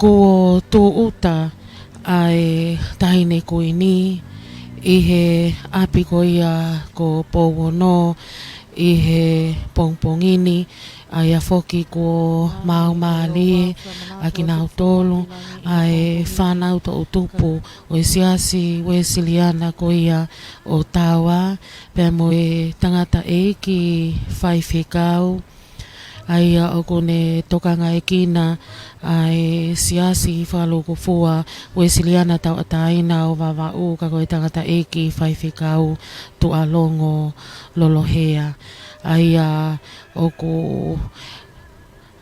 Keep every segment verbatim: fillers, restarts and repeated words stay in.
Kuo tūʻuta ʻa e Taʻahine Kuini ʻi he ʻapi ko ia ko Pouono ʻi he pongipongi ni, ʻa ia foki kuo maumālie ʻa kinautolu ʻa e fānau toʻutupu ʻo e Siasi Uēsiliana ko ia ʻo Taua, pea mo e tangataʻeiki faifekau, ʻa ia ʻoku ne tokangaekina ʻa e Siasi Fakalūkufua Uēsiliana Tauʻatāina ʻo Vavaʻu, ka ko e tangataʻeiki faifekau Tuʻalongo Lolohea. ʻA ia ʻoku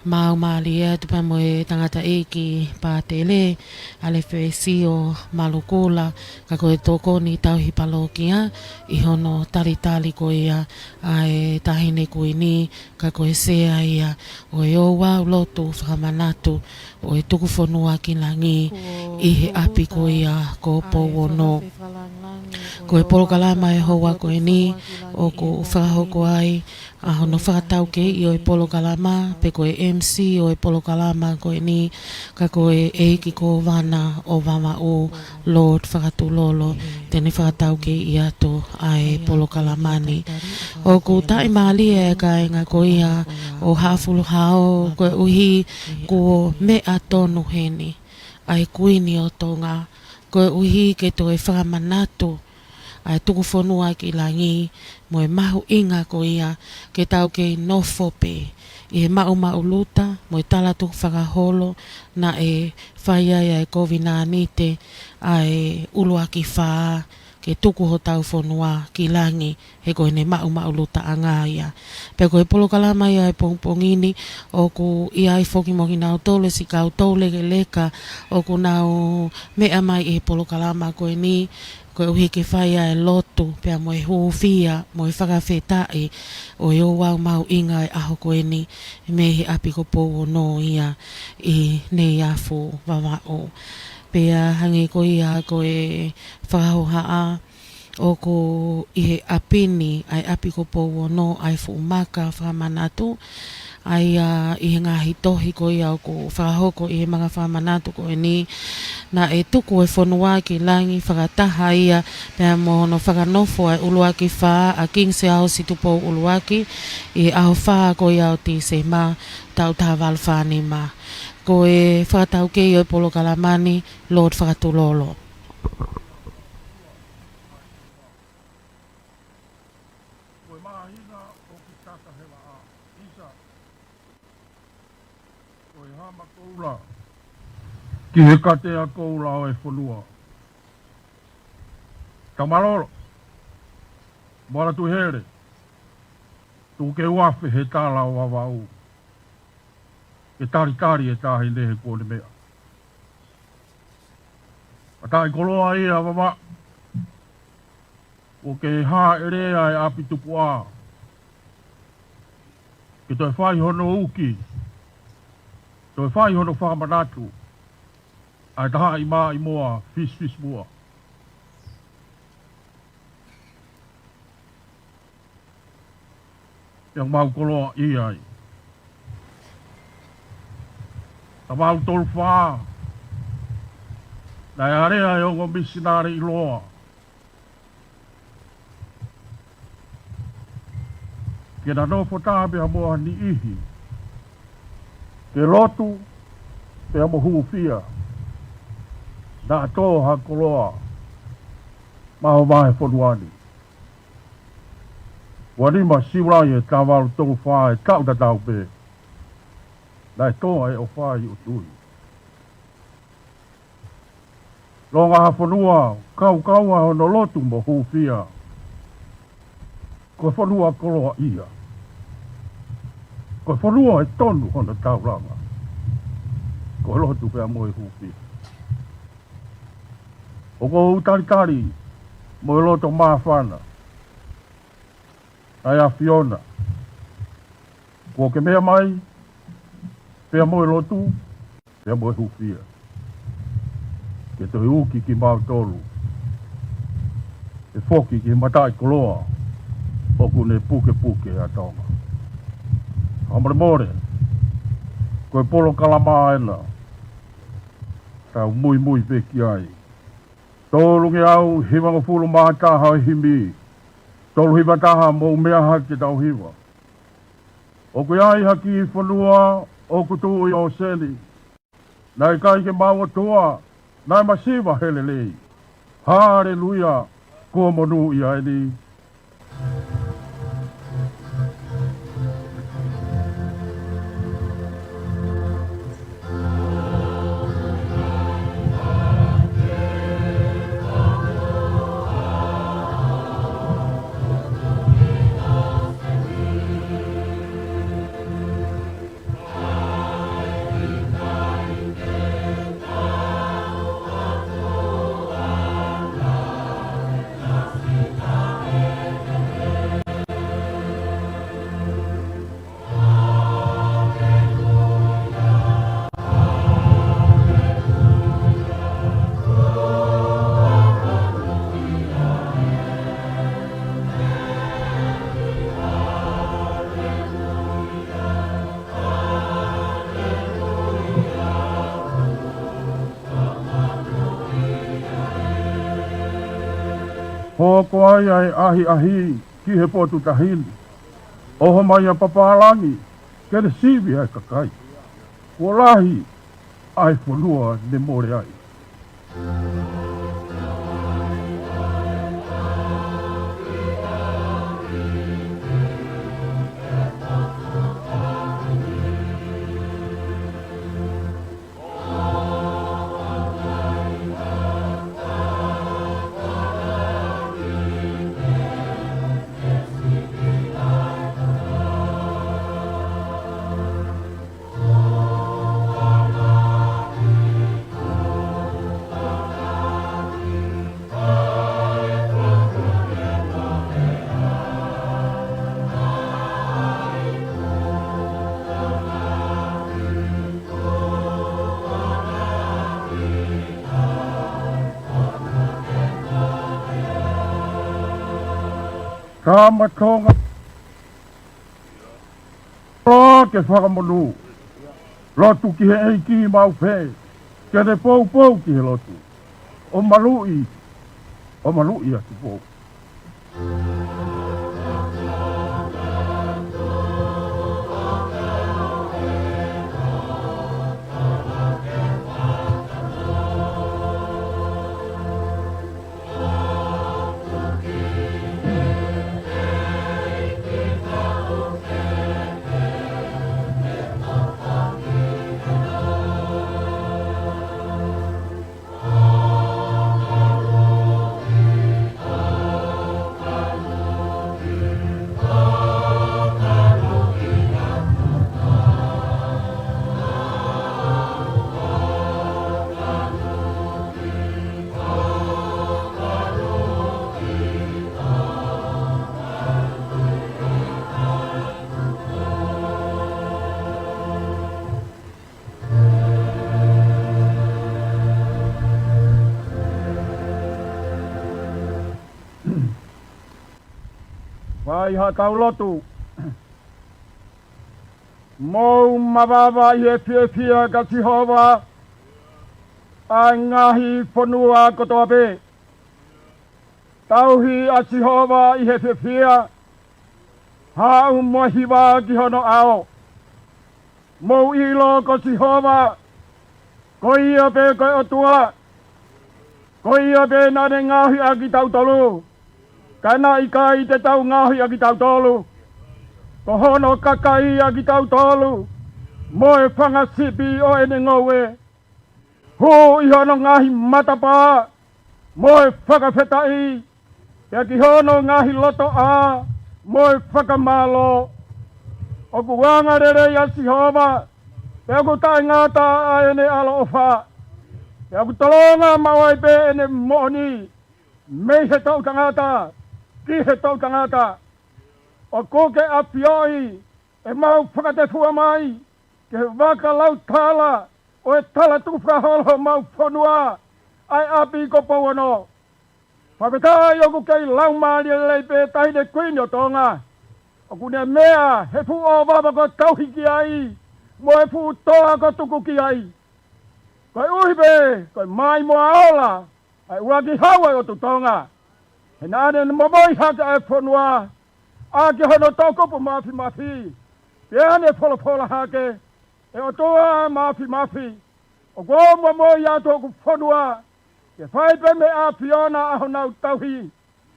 maumālie atu pea mo e tangataʻeiki pātele, ʻAlefesio Malukula, ka ko e tokoni tauhi palōkia ʻi hono talitali ko ia ʻa e Taʻahine Kuini, ka ko e sea ia ʻo e ouau lotu fakamanatu ʻo e tuku fonua ki langi ʻi he ʻapi ko ia ko Pouono. Ko e polokalama ʻo e houa ko eni ʻoku fakahoko ai ʻa hono fakataukeiʻi ʻo e polokalama, pe ko e M C ʻo e polokalama ko eni, ka ko e ʻEiki Kōvana ʻo Vavaʻu, Lord Fakatulolo, te ne fakataukeiʻi atu ʻa e polokalama ni. ʻOku taʻimālie ʻa e kāinga ko ia ʻo Haʻafuluhao, koeʻuhi kuo meʻa tonu heni ʻa e Kuini ʻo Tonga, koeʻuhi ke toe fakamanatu ʻa e tuku fonua ki langi, mo e mahuʻinga ko ia ke tau kei nofo pē ʻi he maʻumaʻuluta mo e talatukufakaholo naʻe fai ai ʻa e kovinānite ʻa e ʻuluaki fā, ke tuku hotau fonua ki langi, he ko ʻene maʻumaʻulutaʻanga ia. Pea ko e polokalama ia ʻo e pongipongi ni, ʻoku ʻi ai foki mo kinautolu e siʻi kau toulekeleka ʻoku nau meʻa mai ʻi he polokalama ko eni, koeʻuhi ke fai ʻa e lotu pea mo e hūfia mo e fakafetaʻi ʻo e ouau mahuʻinga ʻo e ʻaho ko eni mei he ʻapi ko Pouono ia ʻi Neiafu, Vavaʻu. Pea hangē ko ia ko e fakahohaʻa, ʻoku ʻi he ʻapi ni, ʻa e ʻapi ko Pouono, ʻa e fuʻu maka fakamanatu, ʻa ia ʻi he ngaahi tohi ko ia ʻoku fakahoko ʻi he maka fakamanatu ko eni, naʻe tuku e fonua ki langi fakataha ia pea mo hono fakanofo ʻa e ʻuluaki fā, ʻa King Siaosi Tupou ʻUluaki, ʻi he ʻaho fā ko ia ʻo Tīsema, taʻu taha valu fā nima. Ko e fakataukei ʻo e polokalama ni, Lord Fakatulolo. Ko e māhina ʻoku tata he vaʻa, ʻisa. Ko e hama koula ki he katea koula ʻo e fonua. Tamalolo, Moalatuʻihele, tuku ke u afe he tala ʻo Vavaʻu, ke talitali e taʻahine he kuo ne meʻa. Mataʻikoloa ia ʻa Vavaʻu, ʻoku ke hāʻele ʻa e ʻapi tupuʻa ke toe fai hono uki, toe fai hono fakamanatu ʻa e tahaʻi maʻimoa fisifisimuʻa. Pea mau koloaʻia ai. Taʻu valu tolu fā, naʻe alea e ongo misinale ʻiloa ke na nofo taha pea mo ha niʻihi ke lotu pea mo hūfia. Naʻa tō ha koloa maʻa e fonua ni. Ua nima Siulai he taʻu valu tolu fā, e taʻu tatau pē, naʻe tō ʻa e ʻofa ʻi ʻUtui. Longa ha fonua kaukau ʻa hono lotu mo hūfia, ko e fonua koloaʻia. Ko e fonua ʻe tonu hono taulanga, ko e lotu pea mo e hūfia. ʻOku ou talitali mo e loto māfana ʻa e ʻAfiona, kuo ke meʻa mai pea mo e lotu pea mo e hūfia, ke toe uki kimautolu ke foki ki he mataʻikoloa ʻoku ne pukepuke ʻa Tonga. Fakamolemole, ko e polokalama ena Tau muimui pē ki ai. Tolungeau hivangofulu mā taha ʻo e himi. Tolu hiva taha, mou meʻa hake ke tau hiva. ʻOku ʻi ai ha kiʻi fonua ʻoku tuʻu ʻi ʻOseni. Naʻe ʻikai ke maʻu ʻOtua, naʻe masiva he lelei. Haleluia, kuo monūʻia eni. Hoko ai ʻa e ʻahiʻahi ki he potu tahi ni. ʻOho mai ʻa pāpālangi ke ne sivi ʻa e kakai. Kuo lahi ʻa e fonua ne mole ai. Tama Tonga, loa ke fakamonū. Lotu ki he ʻEiki maʻu pē, ke ne poupou ki he lotu. ʻO maluʻi, ʻo maluʻi ʻa Tupou. Fai haʻatau lotu. Mou mavava ʻi he fiefia kia Sihova ʻa e ngaahi fonua kotoa pē. Tauhi ʻa Sihova ʻi he fiefia, haʻu mo e hiva ki hono ʻao. Mou ʻilo ko Sihova, ko ia pē ko e ʻOtua, ko ia pē naʻa ne ngaohi ʻa kitautolu, ka naʻe ʻikai te tau ngaohi ʻa kitautolu. Ko hono kakai ʻa kitautolu, mo e fanga sipi ʻo ʻene ngoue. Hū ʻi hono ngaahi matapā, mo e fakafetaʻi, pea ki hono ngaahi lotoʻā, mo e fakamālō. ʻOku angalelei ʻa Sihova, pea ʻoku taʻengata ʻa ʻene ʻaloʻofa. Pea ʻoku tolonga maʻu ai pē ʻene moʻoni, mei he toʻutangata ki he toʻutangata. ʻOku ke ʻafioʻi, ʻe mau fakatefua mai ki he vaka lautala ʻo e talatufa holo homau fonua, ʻa e ʻapi ko Pouono. Fakafetaʻi ʻoku kei laumālie lelei pē Taʻahine Kuini ʻo Tonga. ʻOku ne meʻa he fuʻu ʻōvava kuo tauhi ki ai, mo e fuʻu toa kuo tuku ki ai. Koeʻuhi pē ko e maʻimoa ola ʻa e ʻuluaki hau ʻa e ʻOtu Tonga, he naʻa ne momoi hake ʻa e fonua ʻaki hono toʻukupu māfimafi. Pea ne folofola hake, ʻE ʻOtua māfimafi, ʻoku ou momoi atu hoku fonua ke fai pē mei he ʻAfiona ʻa honau tauhi,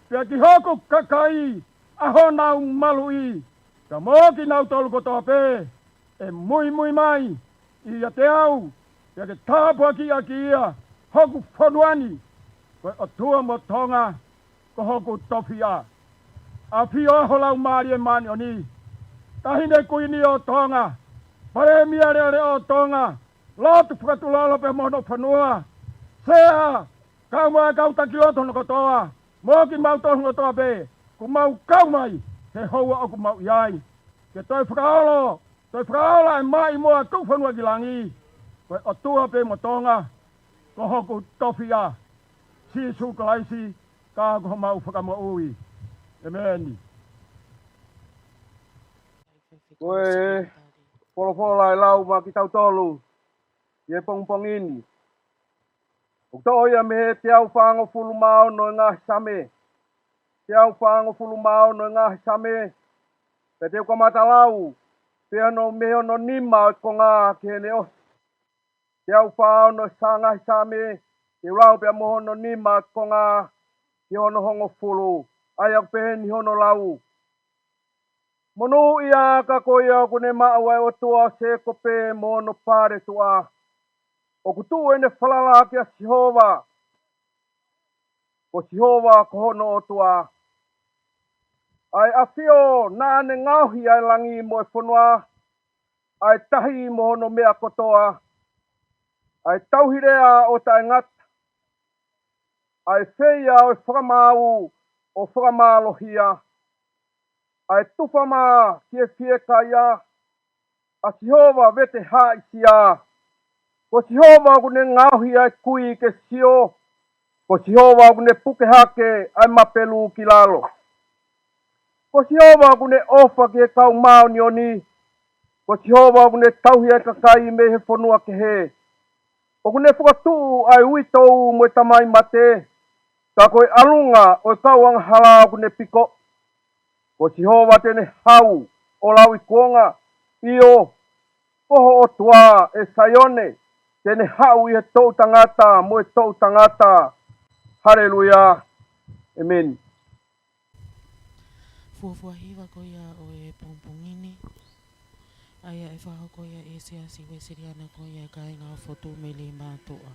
pea ki hoku kakai ʻa honau maluʻi, ka mo kinautolu kotoa pē ʻe muimui mai ʻiate au, pea ke tāpuakiʻi ʻaki ia hoku fonua ni. Ko e ʻOtua mo Tonga ko hoku tofiʻa. ʻAfio ho Laumālie Māʻoniʻoni, Taʻahine Kuini ʻo Tonga, Palēmia Leʻoleʻo ʻo Tonga, lotu fakatuʻuloto pea mo hono fonua, Sea, kau mo e kau taki lotu hono kotoa, mo kimautolu hono kotoa pē ʻoku mau kau mai he houa ʻoku mau ʻi ai. Ke toe fakaolo, toe fakaola e maʻimoa tuʻufonua ki langi. Ko e ʻOtua pē mo Tonga ko hoku tofiʻa. Sīsū Kalaisi, ka ko homau Fakamoʻui. ʻEmeni. Ko e folofola ʻe lau maʻa kitautolu ʻi he pongipongi ni, ʻoku toʻo ia mei he teau fāngofulu mā ono ʻo e ngaahi Saame. Teau fāngofulu mā ono ʻo e ngaahi Saame. Pea te u kamata lau pē hono, mei hono nima ʻo e konga ki heʻene ʻosi. Teau fā ono ʻo e Sa-, ngaahi Saame, te u lau pē ia mei hono nima ʻo e konga ki hono hongofulu. ʻA ia ʻoku pehē ni hono lau: Monūʻia ʻa ia ko ia ʻoku ne maʻu ʻa e ʻOtua ʻo Sēkope mo hono paletuʻa, ʻoku tuʻu ʻene falala kia Sihova, ko Sihova ko hono ʻOtua. ʻA e ʻAfio naʻa ne ngaohi ʻa e langi mo e fonua, ʻa e tahi mo hono meʻa kotoa, ʻa e tauhi lea ʻo taʻengata, ʻa e feia ʻo e fakamaau ʻo fakamālohia, ʻa e tufa mā ki he fiekaia, ʻa Sihova vete haʻisia. Ko Sihova ʻoku ne ngaohi ʻa e kui ke sio, ko Sihova ʻoku ne puke hake ʻa e mapelu ki lalo. Ko Sihova ʻoku ne ʻofa ki he kau māʻoniʻoni, ko Sihova ʻoku ne tauhi ʻa e kakai mei he fonua kehe. ʻOku ne fokotuʻu ʻa e uitou mo e tamai mate, ka ko e ʻalunga ʻo e kau angahala ʻoku ne piko. Ko Sihova te ne hau ʻo lauikuonga, ʻio, ko ho ʻOtua, ʻe Saione, te ne haʻu ʻi he toʻutangata mo e toʻutangata. Haleluia. ʻEmeni. Fuofua hiva ko ia ʻo e pongipongi ni, ʻa ia ʻe fakahoko ia ʻe he Siasi Uēsiliana ko ia ʻa e Kāinga ʻo Fort Melimātuʻa.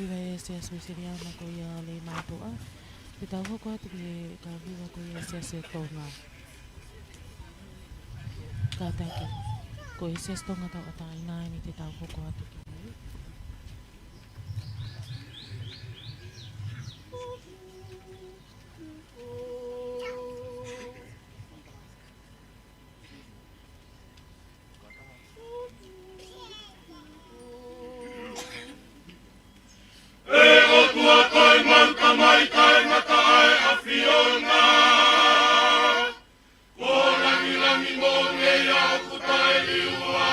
Viva e Siasi Uēsiliana ko ia ʻo Leimātuʻa. Te tau hoko atu ki he kau viva ko ia e Siasi Tonga. Kātaki, ko e Siasi Tonga tauʻatāina eni te tau hoko atu ki ai. ʻE ʻOtua ko e mau Tamai taʻengata ʻa e ʻAfiona, ko e langilangi mo e ngeia ʻoku taʻeliua.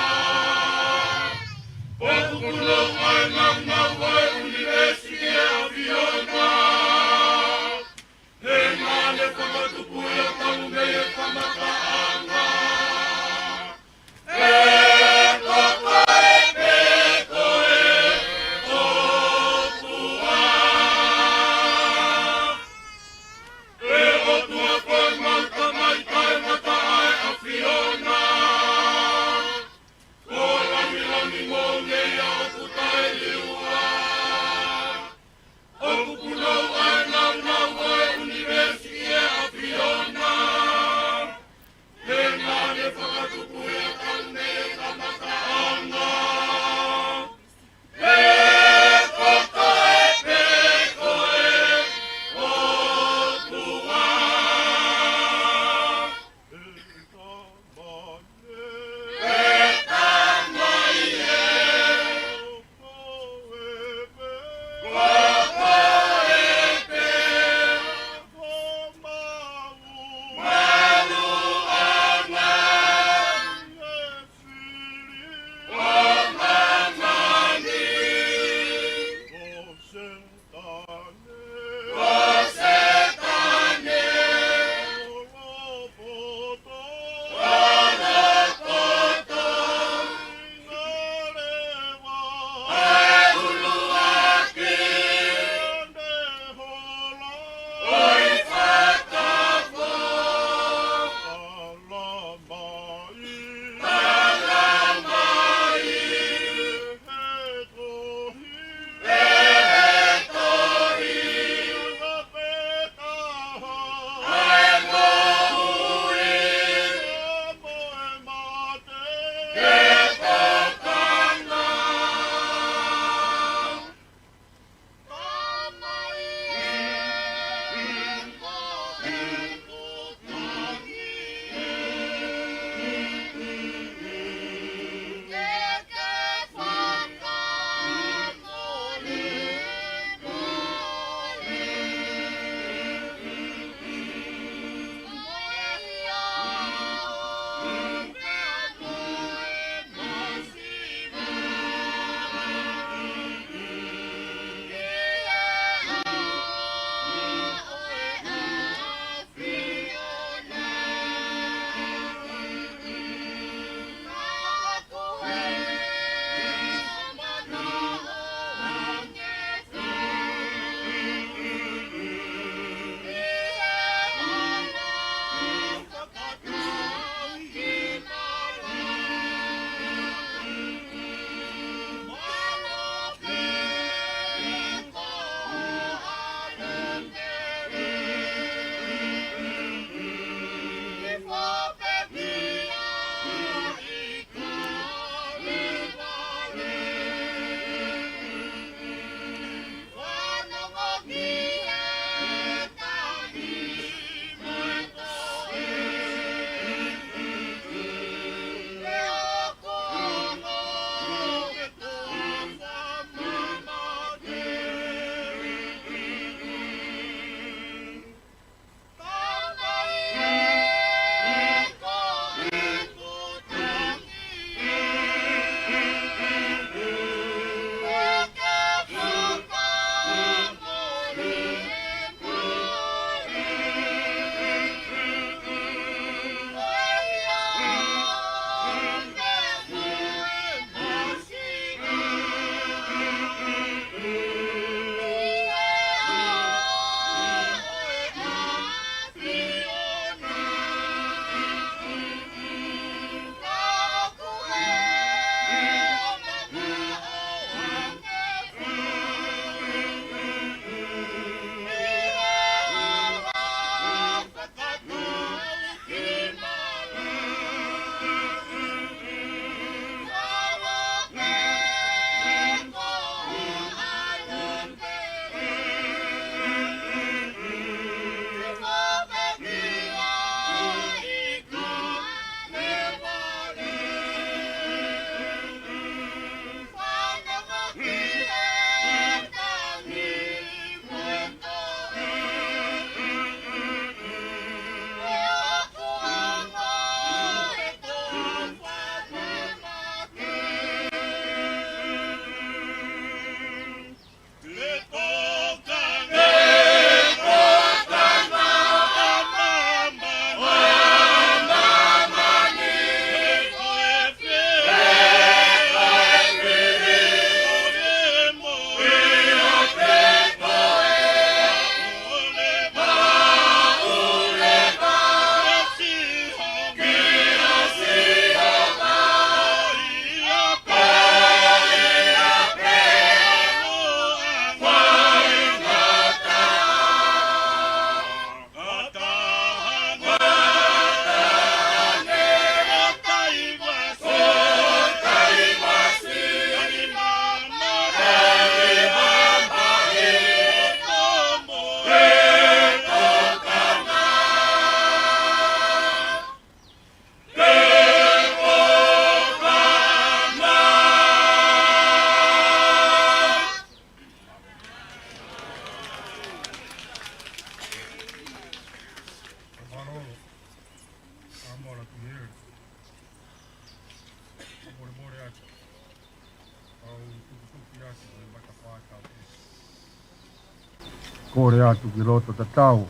Kole atu ki loto tatau,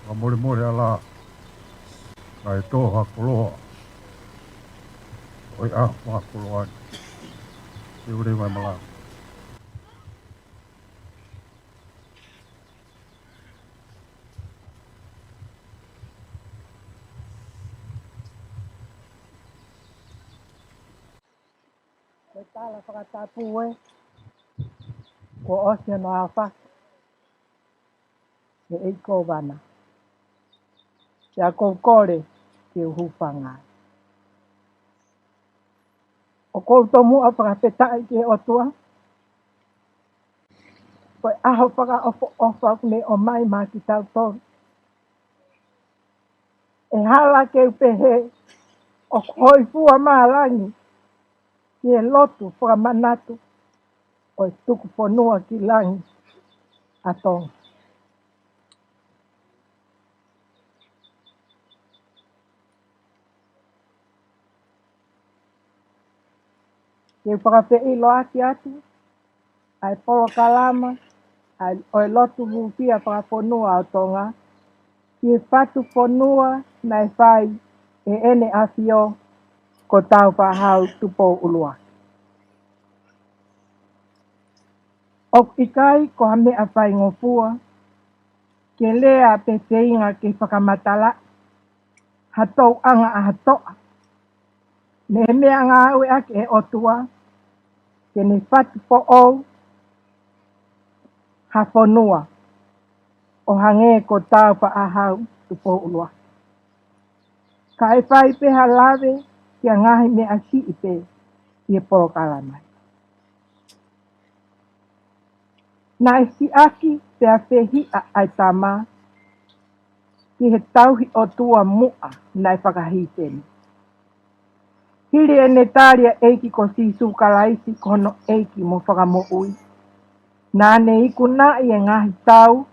fakamolemole ʻa e lā, kae tō ha koloa, ʻo e ʻaho fakakoloa ni, te u leva e malanga. Ko e tala fakatapu ē, kuo ʻosi hono aofaki, ʻe ʻEiki Kōvana. Pea ʻoku ou kole ke u hūfanga. ʻOku ou tomuʻa fakafetaʻi ki he ʻOtua, ko e ʻaho fakaʻofoʻofa ʻoku ne ʻomai maʻa kitautolu. ʻE hala ke u pehē ʻoku hōifua maʻa langi ki he lotu fakamanatu ʻo e tuku fonua ki langi ʻa Tonga. Ke u fakafeʻiloaki atu ʻa e polokalama ʻa e, ʻo e lotu hūfia fakafonua ʻo Tonga ki he fatu fonua naʻe fai ʻe ʻEne ʻAfio ko Tāufaʻāhau Tupou ʻUluaki. ʻOku ʻikai ko ha meʻa faingofua ke lea pe feinga ke fakamatalaʻi ha tōʻonga ʻa ha toʻa, mei he meʻangāue ʻaki ʻe he ʻOtua ke ne fatu foʻou ha fonua ʻo hangē ko Tāufaʻāhau Tupou ʻUluaki. Kae fai pē ha lave ki ha ngaahi meʻa siʻi pē ʻi he polokalama. Naʻe siʻaki pea fehiʻa ʻa e tama ki he tauhi ʻOtua muʻa naʻe fakahīteni. Hili ʻene tali ʻa e ʻEiki ko Sīsū Kalaisi ko hono ʻEiki mo Fakamoʻui, naʻa ne ikunaʻi e ngaahi tau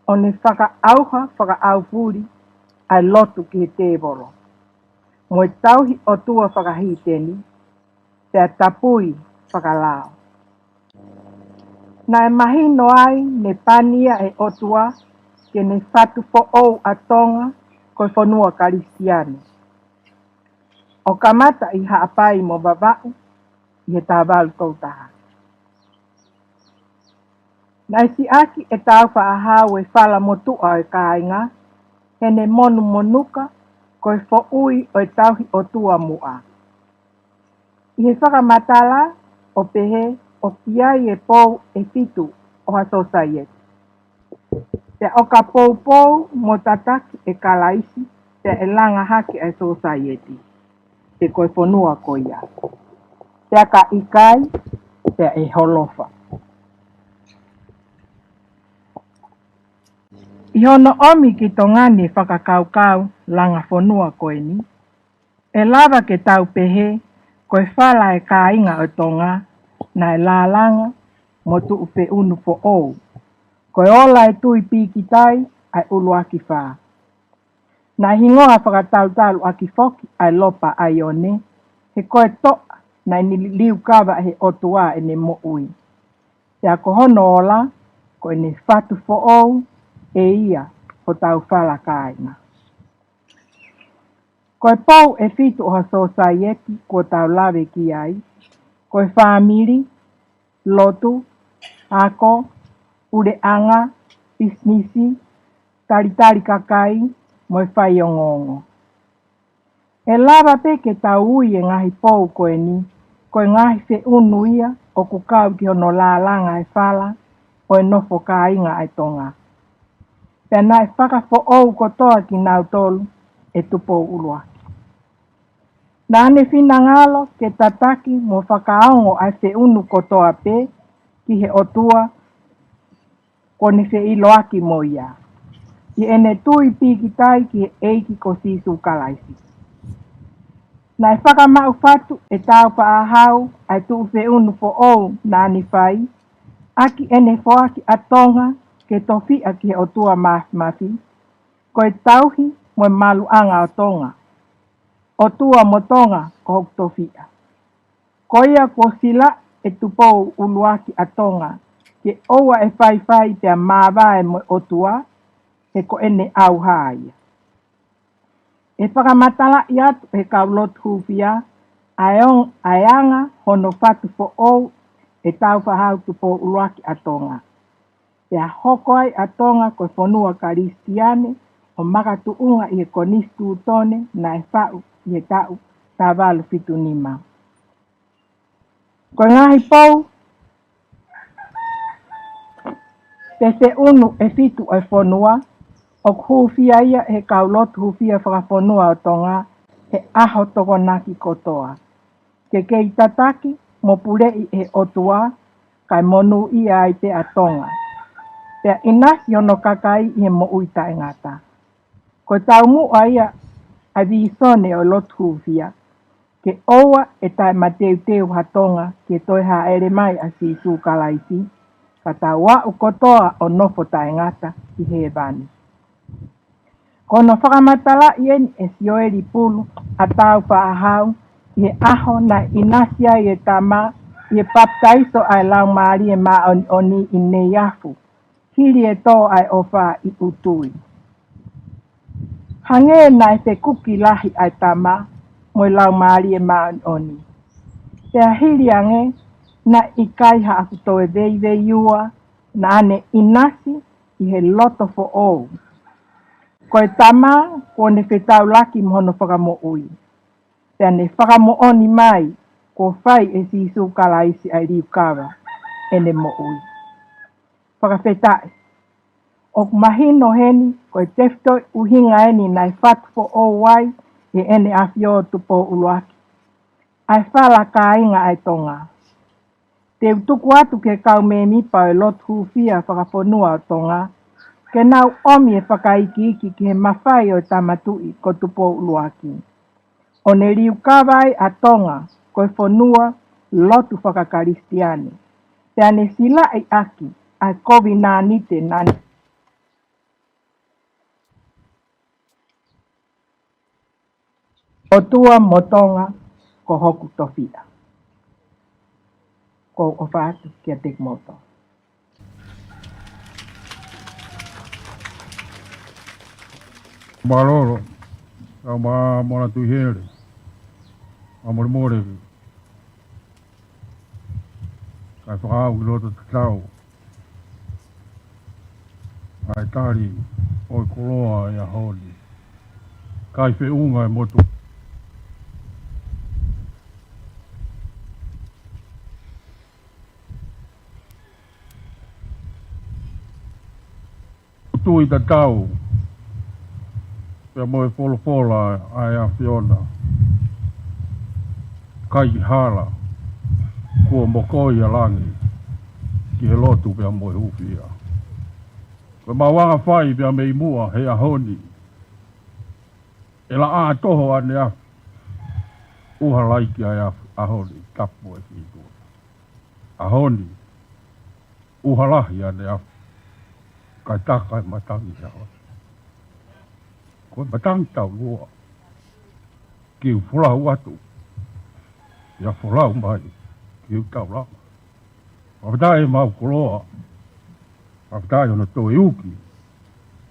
ʻo ne fakaʻauha fakaʻaufuli ʻa e lotu ki he tēvolo mo e tauhi ʻOtua fakahīteni, pea tapui fakalao. Naʻe mahino ai ne pani ia ʻe he ʻOtua ke ne fatu foʻou ʻa Tonga ko e fonua Kalisitiane, ʻo kamata ʻi Haʻapai mo Vavaʻu ʻi he taha valu tolu taha. Naʻe siʻaki ʻe Tāufaʻāhau e fala motuʻa ʻo e kāinga heʻene monumonuka ko e foʻui ʻo e tauhi ʻOtua muʻa. ʻI he fakamatala ʻo pehē ʻoku ʻi ai e pou ʻe fitu ʻo ha sōsaieti. Pea ʻoka poupou mo tataki ʻe Kalaisi, pea ʻe langa hake ʻa e sōsaieti, pe ko e fonua ko ia. Pea ka ʻikai, pea ʻe holofa. ʻI hono ʻomi ki Tonga ni e fakakaukau langa fonua ko eni, ʻe lava ke tau pehē ko e fala ʻa e kāinga ʻo Tonga naʻe lālanga mo tuʻu feʻunu foʻou. Ko e ola ʻa e tui pīkitai ʻa e ʻUluaki Fā. Naʻe hingoa fakatautalu ʻaki foki ʻa e Lopa ʻa ʻIone, he ko e toʻa naʻe liliu kava ʻe he ʻOtua ʻene moʻui. Pea ko hono ola, ko ʻene fatu foʻou ʻe ia hotau fala kāinga. Ko e pou ʻe fitu ʻo ha sōsaieti kuo tau lave ki ai, ko e fāmili, lotu, ako, puleʻanga, pisinisi, talitali kakai, mo e faiongoongo. ʻE lava pē ke tau ui e ngaahi pou ko eni ko e ngaahi feʻunu ia ʻoku kau ki hono lālanga e fala ʻo e nofo kāinga ʻa e Tonga. Pea naʻe fakafoʻou kotoa kinautolu ʻe Tupou ʻUluaki. Naʻa ne finangalo ke tataki mo fakaongo ʻa e feʻunu kotoa pē ki he ʻOtua kuo ne feʻiloaki mo ia, ʻi heʻene tui pīkitai ki he ʻEiki ko Sīsū Kalaisi. Naʻe fakamaʻu fatu ʻe Tāufaʻāhau ʻa e tuʻu feʻunu foʻou naʻa ne fai, ʻaki ʻene foaki ʻa Tonga ke tofiʻa ki he ʻOtua Māfimafi, ko e tauhi mo e maluʻanga ʻo Tonga. ʻOtua mo Tonga ko hoku tofiʻa. Ko ia kuo silaʻi ʻe Tupou ʻUluaki ʻa Tonga, ke ʻoua ʻe faifai pea māvae mo e ʻOtua, he ko ʻene ʻauha ia. ʻE fakamatalaʻi atu ʻe he kau lotu hūfia ʻa e ong-, ʻa e anga hono fatu foʻou ʻe Tāufaʻāhau Tupou ʻUluaki ʻa Tonga. Pea hoko ai ʻa Tonga ko e fonua Kalisitiane ʻo makatuʻunga ʻi he Konisitūtone naʻe faʻu ʻi he taʻu taha valu fitu nima. Ko e ngaahi pou pe feʻunu ʻe fitu ʻo e fonua, ʻoku hūfia ia ʻe he kau lotu hūfia fakafonua ʻo Tonga he ʻaho Tokonaki kotoa, ke kei tataki mo puleʻi ʻe he ʻOtua, kae monūʻia ai pē ʻa Tonga, pea ʻinasi hono kakai ʻi he moʻui taʻengata. Ko e taumuʻa ia ʻa e vīsone ʻo e lotu hūfia, ke ʻoua ʻe taʻemateuteu ha Tonga ki he toe hāʻele mai ʻa Sīsū Kalaisi, ka tau aʻu kotoa ʻo nofo taʻengata ʻi hēvani. Ko hono fakamatalaʻi eni ʻe Sioeli Pulu ʻa Tāufaʻāhau ʻi he ʻaho naʻe ʻinasi ai e tama ʻi he papitaiso ʻa e Laumālie Māʻoniʻoni ʻi Neiafu, hili e tō ʻa e ʻofa ʻi ʻUtui. Hangē naʻe fekuki lahi ʻa e tama mo e Laumālie Māʻoniʻoni. Pea hili ange, naʻe ʻikai haʻaku toe veiveiua naʻa ne ʻinasi ʻi he loto foʻou. Ko e tama kuo ne fetaulaki mo hono Fakamoʻui, pea ne fakamoʻoni mai kuo fai ʻe Sīsū Kalaisi ʻa e liukava ʻene moʻui. Fakafetaʻi. ʻOku mahino heni, ko e tefitoʻi ʻuhinga eni naʻe fatu foʻou ai ʻe ʻEne ʻAfio Tupou ʻUluaki ʻa e fala kāinga ʻa e Tonga. Te u tuku atu ki he kau mēmipa ʻo e lotu hūfia fakafonua ʻo Tonga, ke nau ʻomi e fakaikiiki ki he mafai ʻo e Tama Tuʻi ko Tupou ʻUluaki, ʻo ne liukava ai ʻa Tonga ko e fonua lotu fakakalisitiane, pea ne silaʻi ʻaki ʻa e kovinānite naʻa ne ʻOtua mo Tonga ko hoku tofiʻa. ʻOku ou ʻofa atu kiate kimoutolu. Mālō, ʻa ma mona tui hele. ʻA molemole. Kae fakaaʻu ki loto tatau ʻa e tali ʻo e koloa ʻi he ʻaho ni. Kai feʻunga e motu. Tui tatau pea mo e folofola ʻa e ʻAfiona. Kai ki hala, kuo mokoi ʻa langi ki he lotu pea mo e hūfia. Ko e mau anga fai pea mei muʻa he ʻaho ni. ʻE laʻā toho ʻaneafi, ʻuha laiki ʻa e ʻaho ni, tapu mo e fitu. ʻAho ni, ʻuha lahi ʻaneafi, kae taka e matangi he ʻaho ni. Ko e matangi taulua, ke u folau atu, ʻia folau mai, ke u taulama. Fakafetaʻi ʻemau koloa, fakafetaʻi hono toe uki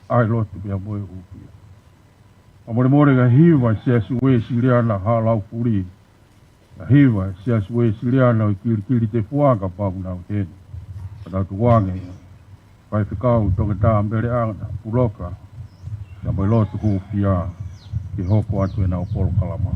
ʻa e lotu pea mo e hūfia. ʻA molemole ka hiva Siasi Uēsiliana Haʻa Laufuli, ka hiva Siasi Uēsiliana ʻo e Kilikili Tefuanga Paunau heni. Ka tau tuku ange, Faifekau Toketā Meleʻanga Puloka, pea mo e lotu hūfia, ke hoko atu ʻenau polokalama.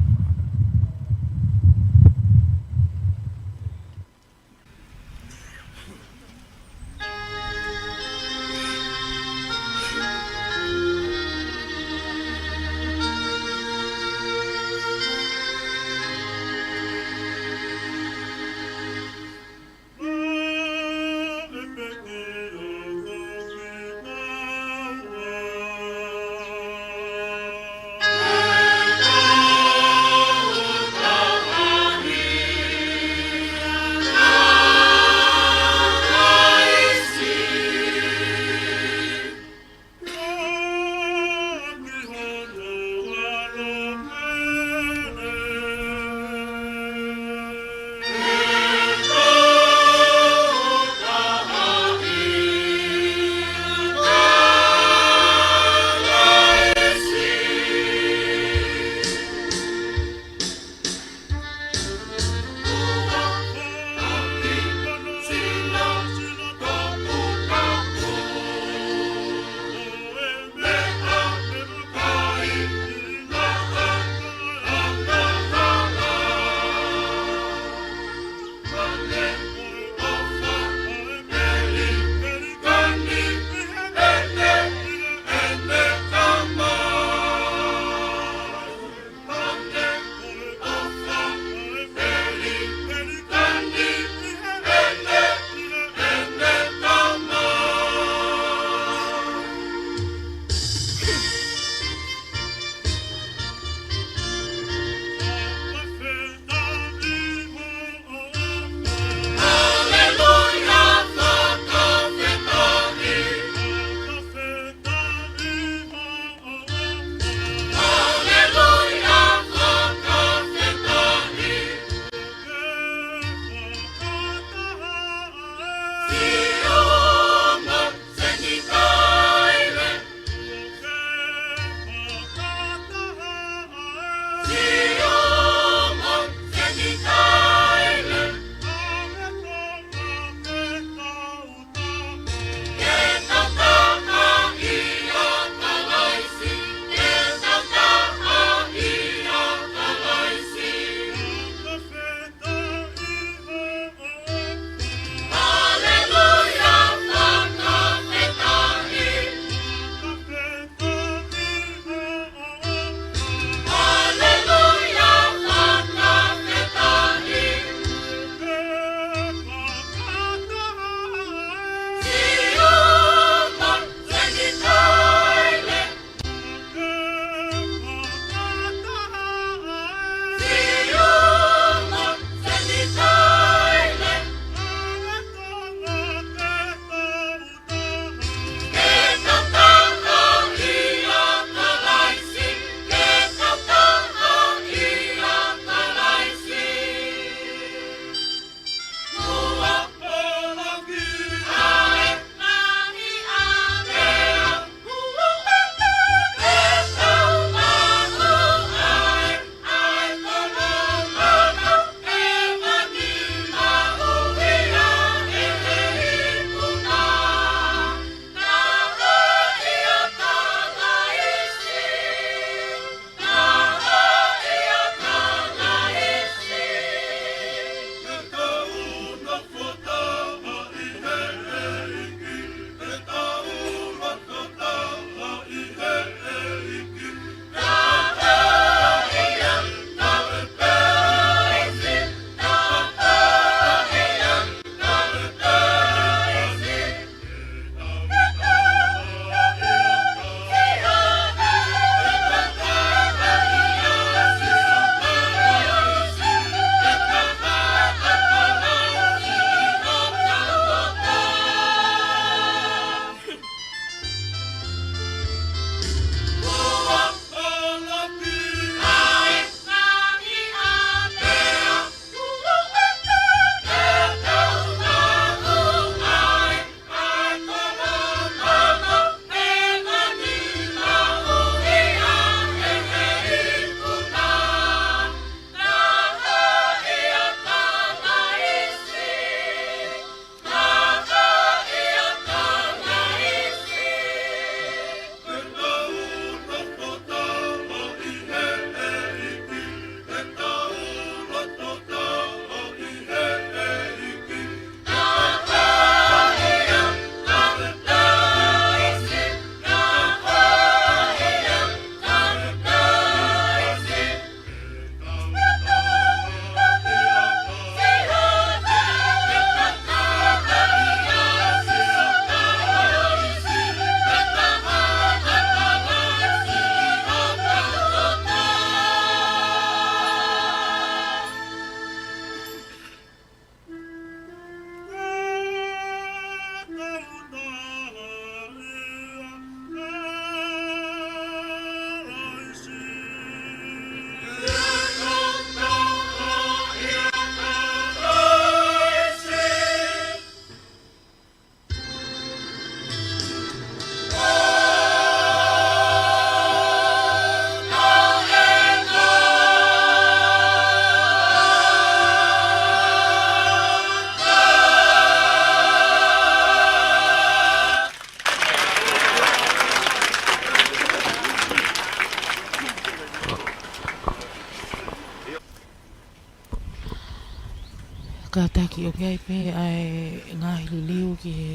Kātaki ʻoku ʻi ai pē ʻa e ngaahi liliu ki he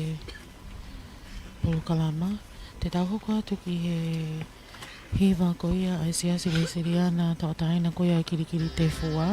polokalama. Te tau hoko atu ki he hiva ko ia ʻa e Siasi Uēsiliana tauʻatāina ko ia ʻa e Kilikilitefua.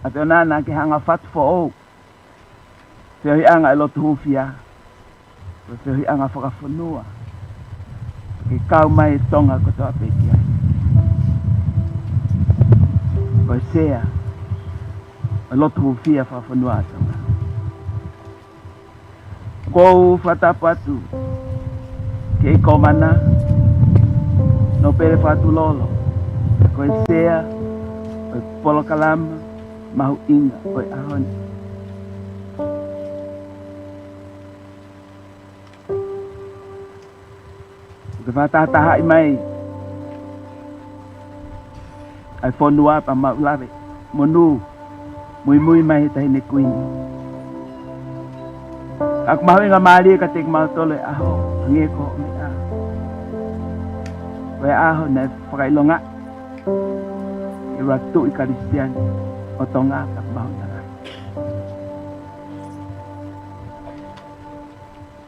ʻAtonana ke hanga fatu foʻou feohiʻanga ʻo e lotu hūfia, ko e feohiʻanga fakafonua, ke kau mai e Tonga kotoa pē ki ai. Ko e sea ʻo e lotu hūfia fakafonua ʻa Tonga. ʻOku ou fakatapu atu ki he Kōvana, Nōpele Fakatulolo, ko e sea ʻo e polokalama mahuʻinga ʻo e ʻaho ni. Ke fakatahatahaʻi mai ʻa e fonua pea mau lave monū muimui mai he Taʻahine Kuini. Ka ʻoku mahuʻinga mālie kiate kimautolu e ʻaho, hangē ko hoʻo meʻa, ko e ʻaho naʻe fakaʻilongaʻi ʻe he ʻuluaki tuʻi Kalisitiane ʻo Tonga, ka ʻoku mahuʻinga lahi.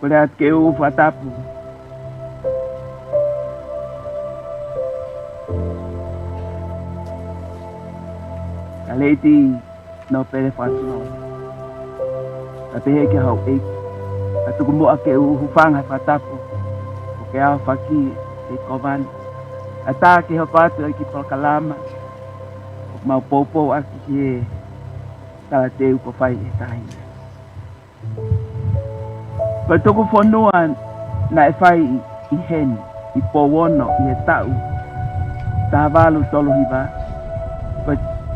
Kole atu ke u fakatapu kia Lady Nōpele Fakatulolo, kae pehē ki he houʻeiki, kae tuku muʻa ke u hūfanga he fakatapu ʻoku ke aofaki ʻe he Kōvana, kae ʻatā ke hoko atu e kiʻi polokalama ʻoku mau poupou ʻaki ki he talateu kuo fai ʻe he Taʻahine. Ko e tuku fonua naʻe fai ʻi heni ʻi Pouono ʻi he taʻu taha valu tolu hiva, ko e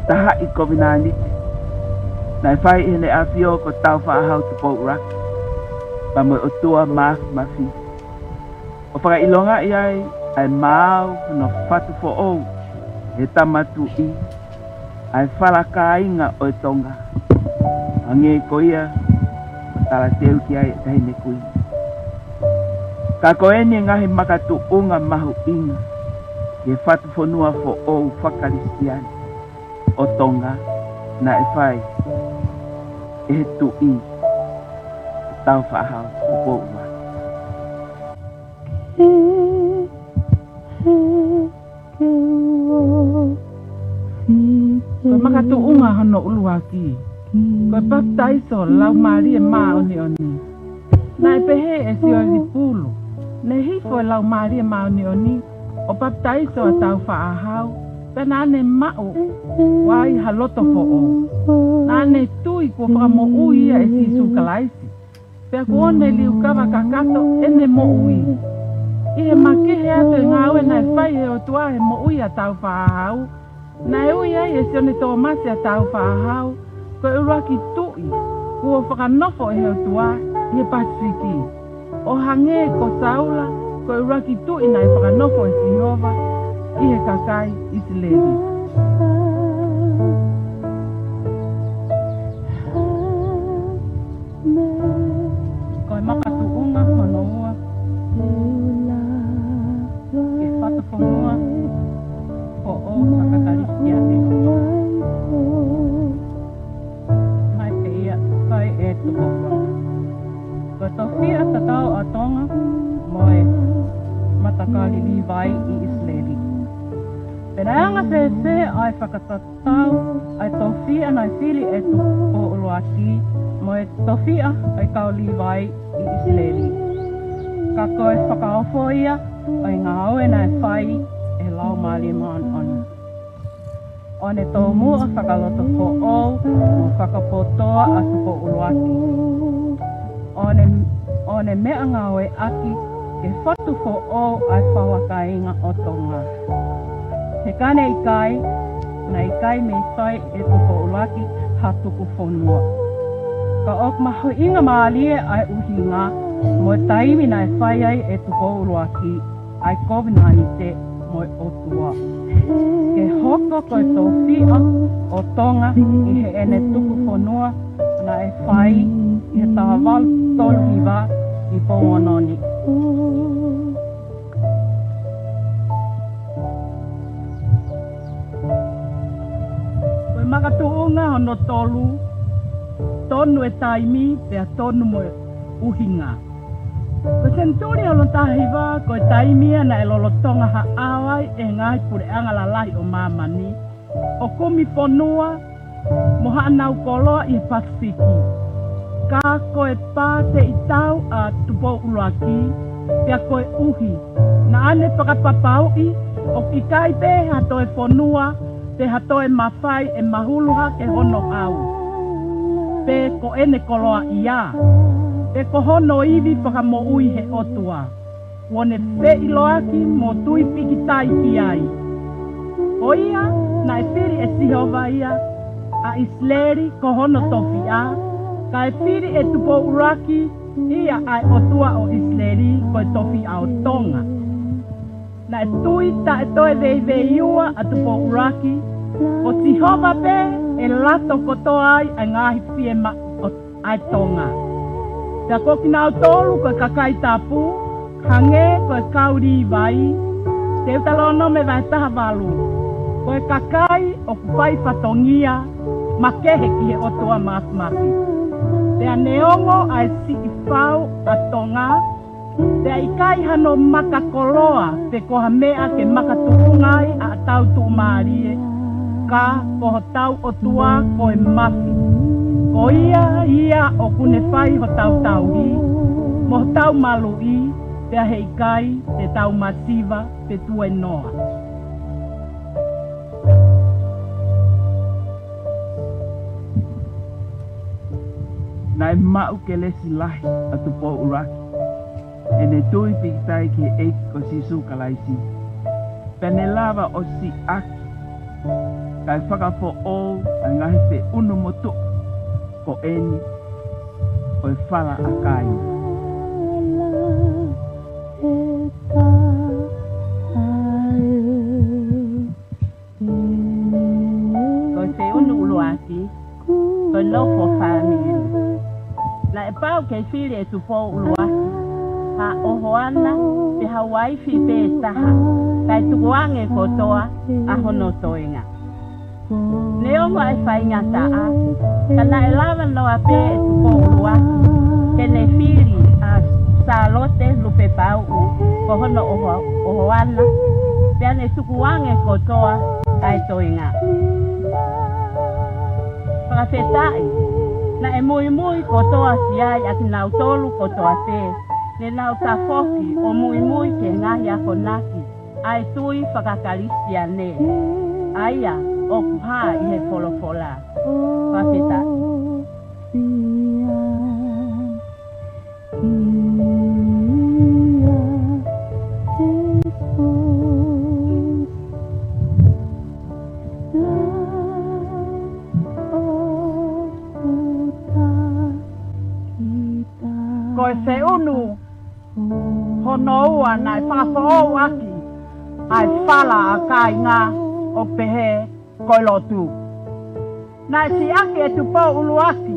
tahaʻi kovinānite naʻe fai ʻi Heʻene ʻAfio ko Tāufaʻāhau Tupou ʻUluaki pea mo e ʻOtua Mafimafi, ʻo fakaʻilongaʻi ai ʻa e maau hono fatu foʻou ʻe he Tama Tuʻi ʻa e fala kāinga ʻo e Tonga, hangē ko ia ʻoku talateu ki ai e Taʻahine Kuini. Ka ko eni e ngaahi makatuʻunga mahuʻinga ki he fatu fonua foʻou faka-Kalisitiane ʻo Tonga naʻe fai ʻe he Tuʻi Tāufaʻāhau Tupou ʻUluaki. Ko e makatuʻunga hono ʻuluaki, ko e papitaiso Laumālie Māʻoniʻoni. Naʻe pehē ʻe Sioeli Pulu, ne hifo e Laumālie Māʻoniʻoni ʻo papitaiso ʻa Tāufaʻāhau, pea naʻa ne maʻu ai ha loto foʻou. Naʻa ne tui kuo fakamoʻui ia ʻe Sīsū Kalaisi, pea kuo ne liukava kakato ʻene moʻui. ʻI he makehe atu e ngāue naʻe fai ʻe he ʻOtua he moʻui ʻa Tāufaʻāhau, naʻe ui ai ʻe Sione Tōmasi ʻa Tāufaʻāhau ko e ʻuluaki tuʻi kuo fakanofo ʻe he ʻOtua ʻi he Pasifiki, ʻo hangē ko Saula ko e ʻuluaki tuʻi naʻe fakanofo ʻe Sihova ʻi he kakai ʻIsileli. Ko e makatuʻunga hono ua ki he fatu fonua foʻou faka-Kalisitiane ʻo Tonga, naʻe pehē ʻe he Tupou ʻUluaki, ko e tofiʻa tatau ʻa Tonga mo e matakali Līvai ʻi ʻIsileli. Pea naʻe anga-fēfē ʻa e fakata- tau ʻa e tofiʻa naʻe fili ʻe he Tupou ʻUluaki mo e tofiʻa ʻa e kau Līvai ʻi ʻIsileli. Ka ko e fakaofo ia ʻo e ngāue naʻe fai ʻe he Laumālie Māʻoniʻoni, ʻo ne tomuʻa fakaloto foʻou mo fakapotoʻi ʻa Tupou ʻUluaki, ʻo ne, ʻo ne meʻangāueʻaki ke fatu foʻou ʻa e fala kāinga ʻo Tonga. He ka ne ʻikai, naʻe ʻikai mei fai ʻe Tupou ʻUluaki ha tuku fonua. Ka ʻoku mahuʻinga mālie ʻa e ʻuhinga mo e taimi naʻe fai ai ʻe Tupou ʻUluaki ʻa e kovinānite mo e ʻOtua, ke hoko ko e tofiʻa ʻo Tonga ʻi heʻene tuku fonua naʻe fai ʻi he taha valu tolu hiva ʻi Pouono ni. Ko e makatuʻunga hono tolu, tonu e taimi pea tonu mo e ʻuhinga. Ko e senituli hono taha hiva, ko e taimi ia naʻe lolotonga haʻao ai ʻe he ngaahi puleʻanga lalahi ʻo māmani ʻo kumi fonua mo haʻanau koloa ʻi he Pasifiki. Ka ko e pāteʻi tau ʻa Tupou ʻUluaki, pea koeʻuhi naʻa ne fakapapauʻi ʻoku ʻikai pē ha toe fonua pe ha toe mafai ʻe mahulu hake hono ʻau, pe ko ʻene koloaʻia, pe ko hono ivi fakamoʻui he ʻOtua, kuo ne feʻiloaki mo tui pikitai ki ai. Ko ia, naʻe fili ʻe Sihova ia ʻa ʻIsileli ko hono tofiʻa, kae fili ʻe Tupou ʻUluaki ia ʻa e ʻOtua ʻo ʻIsileli ko e tofiʻa ʻo Tonga. Naʻe tui taʻe toe veiveiua ʻa Tupou ʻUluaki, ko Sihova pē ʻe lato kotoa ai ʻa e ngaahi fiemaʻu ʻo ʻa e Tonga. Pea ko kinautolu ko e kakai tapu, hangē ko e kau Līvai, Teutalōnome vahe taha valu, ko e kakai ʻoku fai fatongia makehe ki he ʻOtua Māfimafi. Pea neongo ʻa e siʻi fau ʻa Tonga, pea ʻikai hano maka koloa pe ko ha meʻa ke makatuʻunga ai ʻa ʻetau tuʻumālie, ka ko hotau ʻOtua ko e mafi. Ko ia ia ʻoku ne fai hotau tauhi mo hotau maluʻi, pea heʻikai te tau masiva pe tuēnoa. Naʻe maʻu kelesi lahi ʻa Tupou ʻUluaki ʻi heʻene tui pikitai ki he ʻEiki ko Sīsū Kalaisi. Pea ne lava ʻo siʻaki kae fakafoʻou ʻa e ngaahi feʻunu motuʻa ko eni ʻo e fala ʻa Kaina. Ko e feʻunu ʻuluaki, ko e nofo fāmili. Naʻe pau ke fili ʻe Tupou ʻUluaki ha ʻohoana pe ha uaifi pē ʻe taha, kae tukuange kotoa ʻa hono toenga. Neongo ʻa e faingataʻa, ka naʻe lava noa pē ʻe Tupou ʻUluaki ke ne fili ʻa Sālote Lupepauʻu ko hono ʻoho-, ʻohoana, pea ne tukuange kotoa ʻa e toenga. Fakafetaʻi, naʻe muimui kotoa ki ai ʻa kinautolu kotoa pē ne nau tafoki ʻo muimui ki he ngaahi akonaki ʻa e tui fakakalisitiane, ʻa ia ʻoku hā ʻi he folofola. Fakafetaʻi. Ko e feʻunu hono ua naʻe fakafoʻou ʻaki ʻa e fala ʻa Kaina, ʻo pehē ko e lotu. Naʻe siʻaki ʻe Tupou ʻUluaki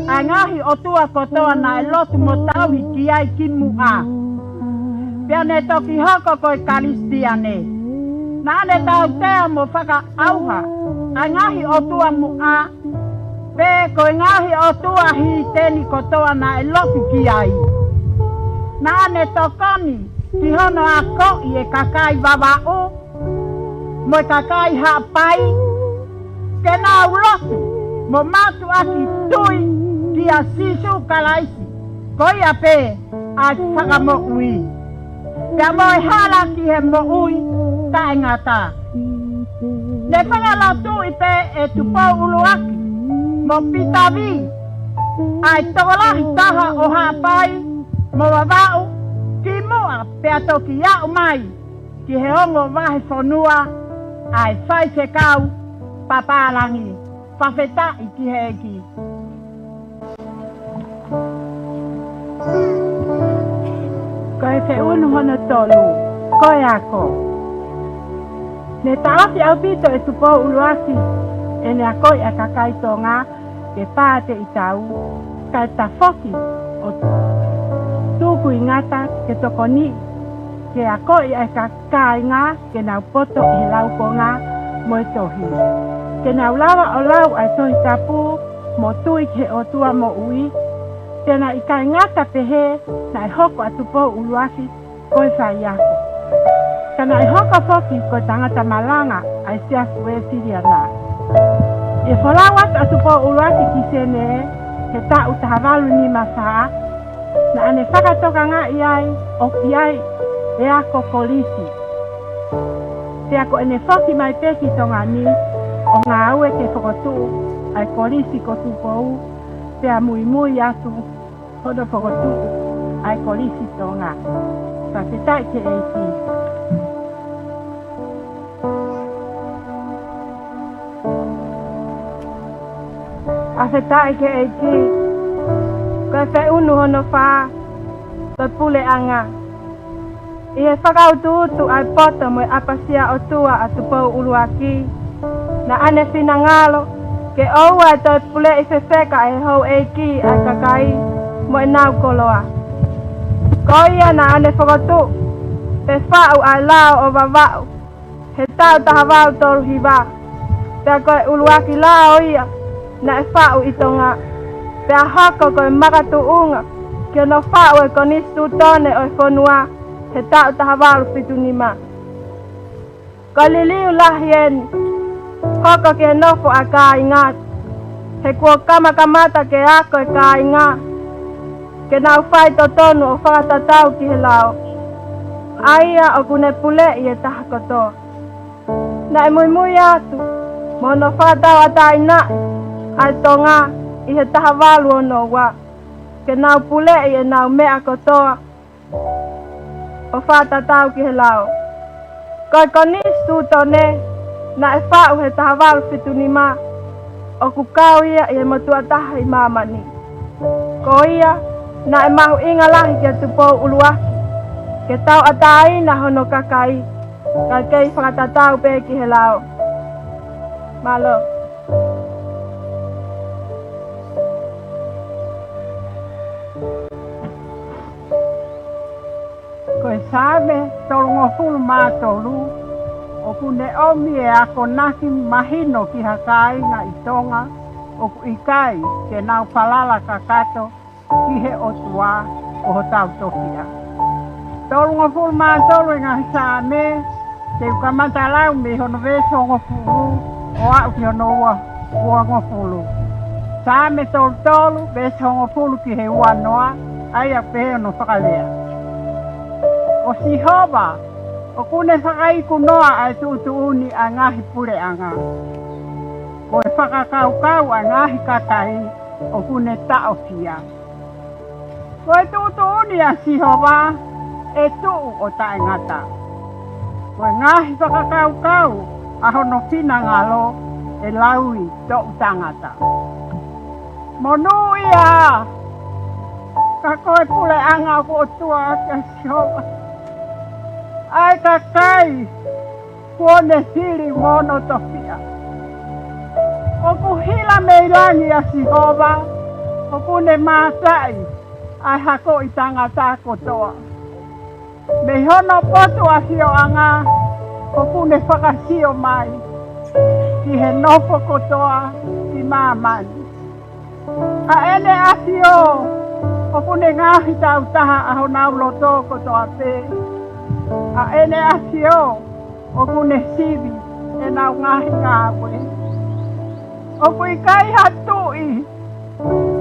ʻa e ngaahi ʻotua kotoa naʻe lotu mo tauhi ki ai kimuʻa, pea ne toki hoko ko e Kalisitiane. Naʻa ne tautea mo fakaʻauha ʻa e ngaahi ʻotua muʻa, pe ko e ngaahi ʻotua hīteni kotoa naʻe lotu ki ai. Naʻa ne tokoni ki hono akoʻi e kakai Vavaʻu mo e kakai Haʻapai ke nau lotu mo mātuʻaki tui kia Sīsū Kalaisi, ko ia pē ʻa e Fakamoʻui, pea mo e hala ki he moʻui taʻengata. Ne fakalotuʻi pē ʻe Tupou ʻUluaki mo Pita Vī ʻa e tokolahi taha ʻo Haʻapai mo Vavaʻu kimuʻa pea toki aʻu mai ki he ongo vahefonua ʻa e faifekau papālangi. Fakafetaʻi ki he ʻEiki. Ko e feʻunu hono tolu, ko e ako. Ne taʻofi ʻaupito ʻe Tupou ʻUluaki ʻene akoʻi ʻa e kakai Tonga ke pāteʻi tau, kae tafoki ʻo tukuingata ke tokoniʻi ke akoʻi ʻa e ka-, kāinga ke nau poto ʻi he laukonga mo e tohi, ke nau lava ʻo lau ʻa e Tohi Tapu mo tui ki he ʻOtua moʻui. Pea naʻe ʻikai ngata pehē, naʻe hoko ʻa Tupou ʻUluaki ko e faiako, ka naʻe hoko foki ko e tangata malanga ʻa e Siasi Uēsiliana. ʻI he folau atu ʻa Tupou ʻUluaki ki Senē he taʻu taha valu nima fā, naʻa ne fakatokangaʻi ai ʻoku ʻi ai e ako kolisi. Pea ko ʻene foki mai pē ki Tonga ni ʻo ngāue ke fokotuʻu ʻa e kolisi ko Tupou, pea muimui atu hono fokotuʻu ʻa e Kolisi Tonga. Fakafetaʻi ki he ʻEiki. Fakafetaʻi ki he ʻEiki. Ko e feʻunu hono fā, ko e puleʻanga. ʻI he fakautuutu ʻa e poto mo e ʻapasia ʻOtua ʻa Tupou ʻUluaki, naʻa ne finangalo ke ʻoua ʻe toe puleʻi fefeka ʻe he houʻeiki ʻa e kakai mo ʻenau koloa. Ko ia naʻa ne fokotuʻu pe faʻu ʻa e lao ʻo Vavaʻu he taʻu taha valu tolu hiva, pea ko e ʻuluaki lao ia naʻe faʻu ʻi Tonga, pea hoko ko e makatuʻunga ki hono faʻu e konisitūtone ʻo e fonua he taʻu taha valu fitu nima. Ko e liliu lahi eni, hoko ki he nofo ʻa e kāinga, he kuo kamakamata ke ako e kāinga ke nau faitotonu ʻo fakatatau ki he lao, ʻa ia ʻoku ne puleʻi e taha kotoa. Naʻe muimui atu mo hono fakatauʻatāinaʻi ʻa e Tonga ʻi he taha valu ono ua, ke nau puleʻi ʻenau meʻa kotoa ʻo fakatatau ki he lao. Ko e konisitūtone naʻe faʻu he taha valu fitu nima, ʻoku kau ia ʻi he motuʻa taha ʻi māmani. Ko ia naʻe mahuʻinga lahi kia Tupou ʻUluaki ke tauʻatāina hono kakai, kae kei fakatatau pē ki he lao. Mālō. Ko e Saame tolungofulu mā tolu, ʻoku ne ʻomi e akonaki mahino ki ha kāinga ʻi Tonga ʻoku ʻikai ke nau falala kakato ki he ʻOtua ko hotau tofiʻa. Tolungofulu mā tolu e ngaahi Saame, te u kamata lau mei hono veesi hongofulu ʻo aʻu ki hono ua, uangofulu. Saame tolu tolu, veesi hongofulu ki he uanoa, ʻa ia pē hono fakalea. Ko Sihova ʻoku ne fakaiku noa ʻa e tuʻutuʻuni ʻa e ngaahi puleʻanga, ko e fakakaukau ʻa e ngaahi kakai ʻoku ne taʻofia. Ko e tuʻutuʻuni ʻa Sihova ʻe tuʻu ʻo taʻengata, ko e ngaahi fakakaukau ʻa hono finangalo ʻe laui toʻu tangata. Monūʻia ā, ka ko e puleʻanga ʻoku ʻOtua ʻaki ʻa Sihova, ʻa e kakai kuo ne fili mo hono tofiʻa. ʻOku hila mei langi ʻa Sihova, ʻoku ne mātaʻi ʻa e hakoʻi tangata kotoa. Mei hono potu ʻafioʻanga ʻoku ne fakasio mai ki he nofo kotoa ʻi māmani. ʻA ʻene ʻafio ʻoku ne ngaahi tautaha ʻa honau loto kotoa pē. ʻA ʻene ʻafio ʻoku ne sivi ʻenau ngaahi ngāue. ʻOku ʻikai ha tuʻi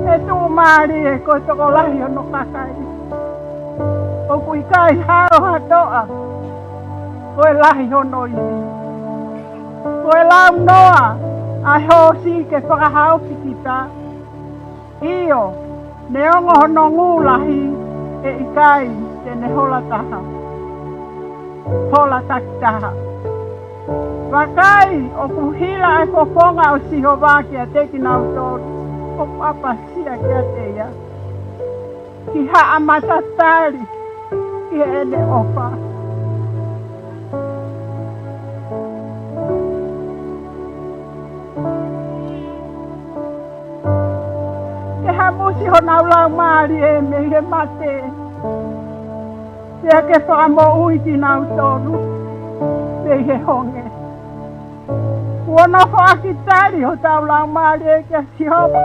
ʻe tuʻumālie ko e tokolahi hono kakai. ʻOku ʻikai hao ha toʻa ko e lahi hono ivi. Ko e launoa ʻa e hoosi ke fakahaofi kita. ʻIo, neongo hono ngū lahi, ʻe ʻikai te ne hola taha, hola takitaha. Vakai, ʻoku hila ʻa e fofonga ʻo Sihova kiate kinautolu ʻoku ʻapasia kiate ia, ki haʻa matatali ki heʻene ʻofa. Ke hamusi honau laumālie mei he mate, pea ke fakamoʻui kinautolu mei he honge. Kuo nofo ʻaki tali hotau laumālie kia Sihova,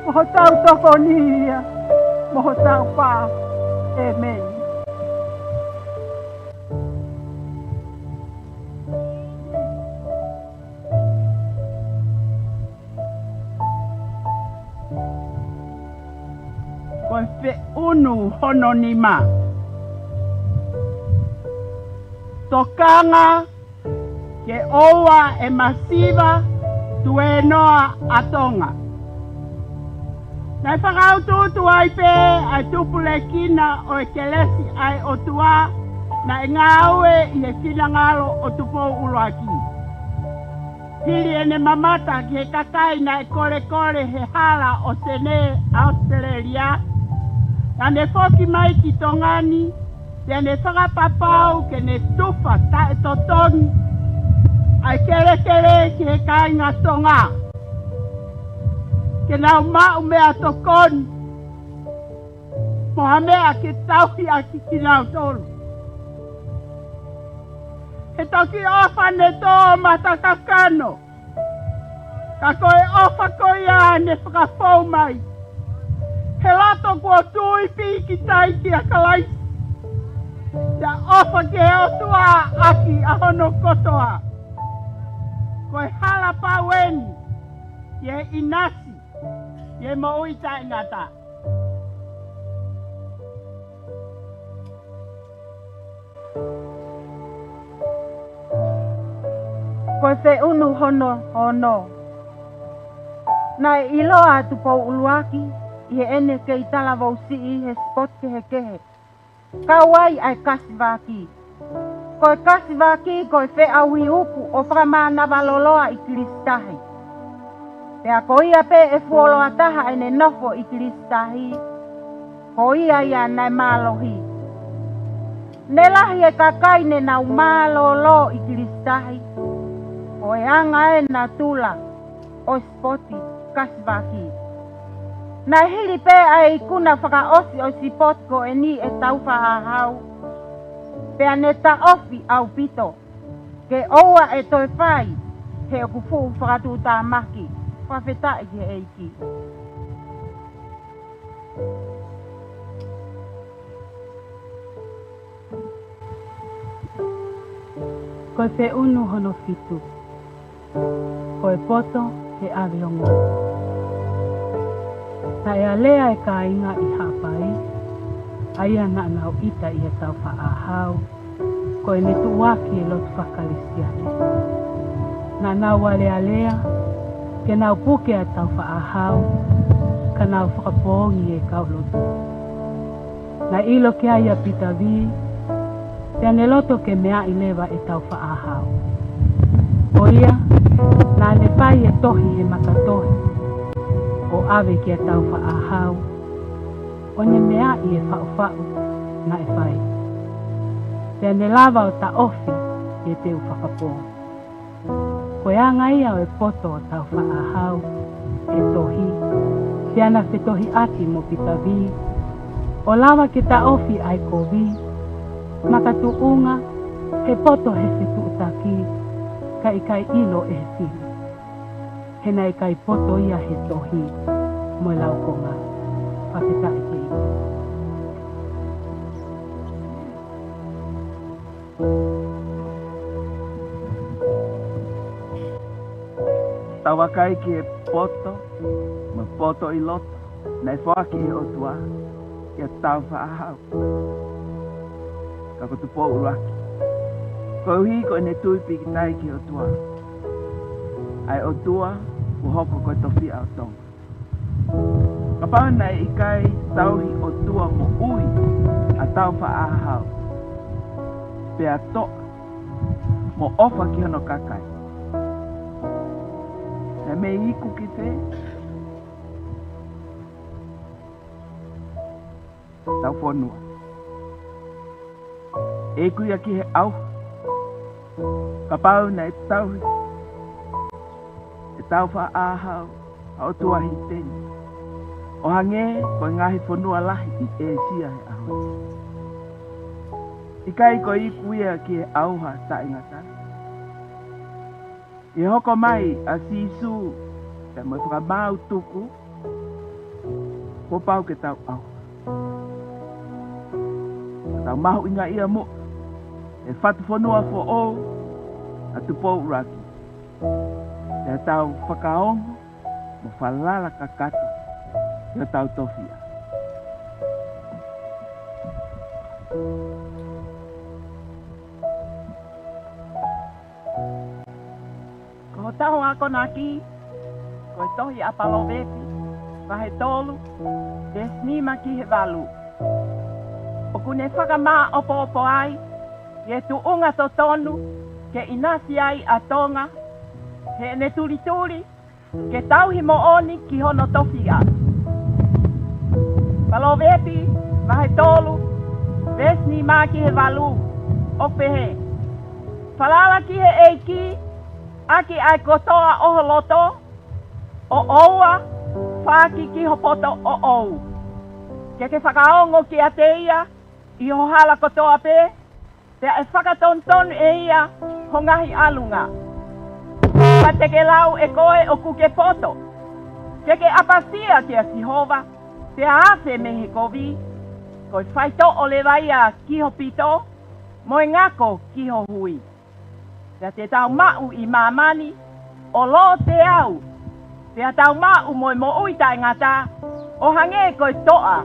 ko hotau tokoni ia mo hotau pā. ʻĒmeni. Ko e feʻunu hono nima. Tokanga ke ʻoua ʻe masiva tuēnoa ʻa Tonga. Naʻe fakautuutu ai pē ʻa e tupulekina ʻo e kelesi ʻa e ʻOtua naʻe ngāue ʻi he finangalo ʻo Tupou ʻUluaki. Hili ʻene mamata ki he kakai naʻe kolekole he hala ʻo Senē, ʻAositelēlia, naʻa ne foki mai ki Tonga ni, pea ne fakapapau ke ne tufa taʻetotongi ʻa e kelekele ki he kāinga Tonga, ke nau maʻu meʻatokoni mo ha meʻa ke tauhi ʻaki kinautolu. He toki ʻofa ne tō mata kakano, ka ko e ʻofa ko ia ne fakafou mai he loto kuo tui pīkitai kia Kalaisi, ʻa e ʻofa ki he ʻOtua ʻaki ʻa hono kotoa. Ko e hala pau eni ki he ʻinasi, ki he moʻui taʻengata. Ko e feʻunu hono ono. Naʻe ʻiloa ʻa Tupou ʻUluaki ʻi heʻene kei talavou siʻi he sipoti kehekehe, kau ai ʻa e kasivaki. Ko e kasivaki ko e feʻauhi uku ʻo fakamānava loloa ʻi Kilisitahi. Pea ko ia pē ʻe fuoloa taha ʻene nofo ʻi Kilisitahi, ko ia ia naʻe mālohi. Ne lahi e kakai ne nau mālōlō ʻi Kilisitahi, ko e anga e natula ʻo e sipoti kasivaki. Naʻe hili pē ʻa e ikuna fakaʻosi ʻo e sipoti ko eni ʻe Tāufaʻāhau, pea ne taʻofi ʻaupito ke ʻoua ʻe toe fai, he ʻoku fuʻu fakatuʻutāmaki. Fakafetaʻi ki he ʻEiki. Ko e feʻunu hono fitu. Ko e poto he ʻave ongo. Naʻe alea e kāinga ʻi Haʻapai, ʻa ia naʻa nau ʻita ʻia Tāufaʻāhau, ko ʻene tuʻuaki e lotu faka-Kalisitiane. Naʻa nau alealea ke nau puke ʻa Tāufaʻāhau, ka nau fakapoongi e kau lotu. Naʻe ʻilo ki ai ʻa Pita Vī, pea ne loto ke meaʻi leva ʻe Tāufaʻāhau. Ko ia, naʻa ne fai e tohi he makatohi ʻo ʻave kia Tāufaʻāhau, ʻo ne meaʻi e faʻufaʻu naʻe fai. Pea ne lava ʻo taʻofi ʻi he teu fakapō. Ko e anga ia ʻo e poto ʻo Tāufaʻāhau he tohi, pea na fetohiʻaki mo Pita Vī, ʻo lava ke taʻofi ʻa e kovi, makatuʻunga he poto he fetuʻutaki, ka ʻikai ʻilo ʻe he fili. He naʻe ʻikai poto ia he tohi mo e laukonga. Fakafetaʻi ki he ʻEiki. Tau vakai ki he poto, mo e poto ʻi loto, naʻe foaki ʻe he ʻOtua kia Tāufaʻāhau. Ka ko Tupou ʻUluaki, koeʻuhi ko ʻene tui pīkitai ki he ʻOtua, ʻa e ʻOtua kuo hoko ko e tofiʻa ʻo Tonga. Kapau naʻe ʻikai tauhi ʻOtua moʻui ʻa Tāufaʻāhau, pea toʻa mo ʻofa ki hono kakai, naʻe mei iku ki fē ʻetau fonua? ʻE iku ia ki he ʻauha. Kapau naʻe tauhi ʻe Tāufaʻāhau ʻa e ʻOtua Hiteni, ʻo hangē ko e ngaahi fonua lahi ʻi ʻĒsia he ʻaho ni, ʻikai ko e iku ia ki he ʻauha taʻengata? ʻI he hoko mai ʻa Sīsū pea mo e fakamaau tuku, kuo pau ke tau ʻauha. Tau mahuʻingaʻia muʻa he fatu fonua foʻou ʻa Tupou ʻUluaki, pea tau fakaongo mo falala kakato ki hotau tofiʻa. Ko hotau akonaki, ko e tohi ʻa Palōvepi, vahe tolu, veesi nima ki he valu. ʻOku ne fakamāʻopoʻopo ai ʻa e tuʻunga totonu ke ʻinasi ai ʻa Tonga, heʻene tulituli ke tauhi moʻoni ki hono tofiʻa. Palōvepi, vahe tolu, veesi nima ki he valu, ʻoku pehē: Falala ki he ʻEiki ʻaki ʻa e kotoa ʻo ho loto, ʻo ʻoua fāki ki ho poto ʻoʻou. Ke ke fakaongo kiate ia ʻi ho hala kotoa pē, pea ʻe fakatonutonu ʻe ia ho ngaahi ʻalunga. Pea te ke lau ʻe koe ʻoku ke poto, ke ke ʻapasia kia Sihova, pea afe mei he kovi. Ko e faitoʻo leva ia ki ho pito, mo e ngako ki ho hui. Pea te tau maʻu ʻi māmani ʻo lōteau, pea tau maʻu mo e moʻui taʻengata, ʻo hangē ko e toʻa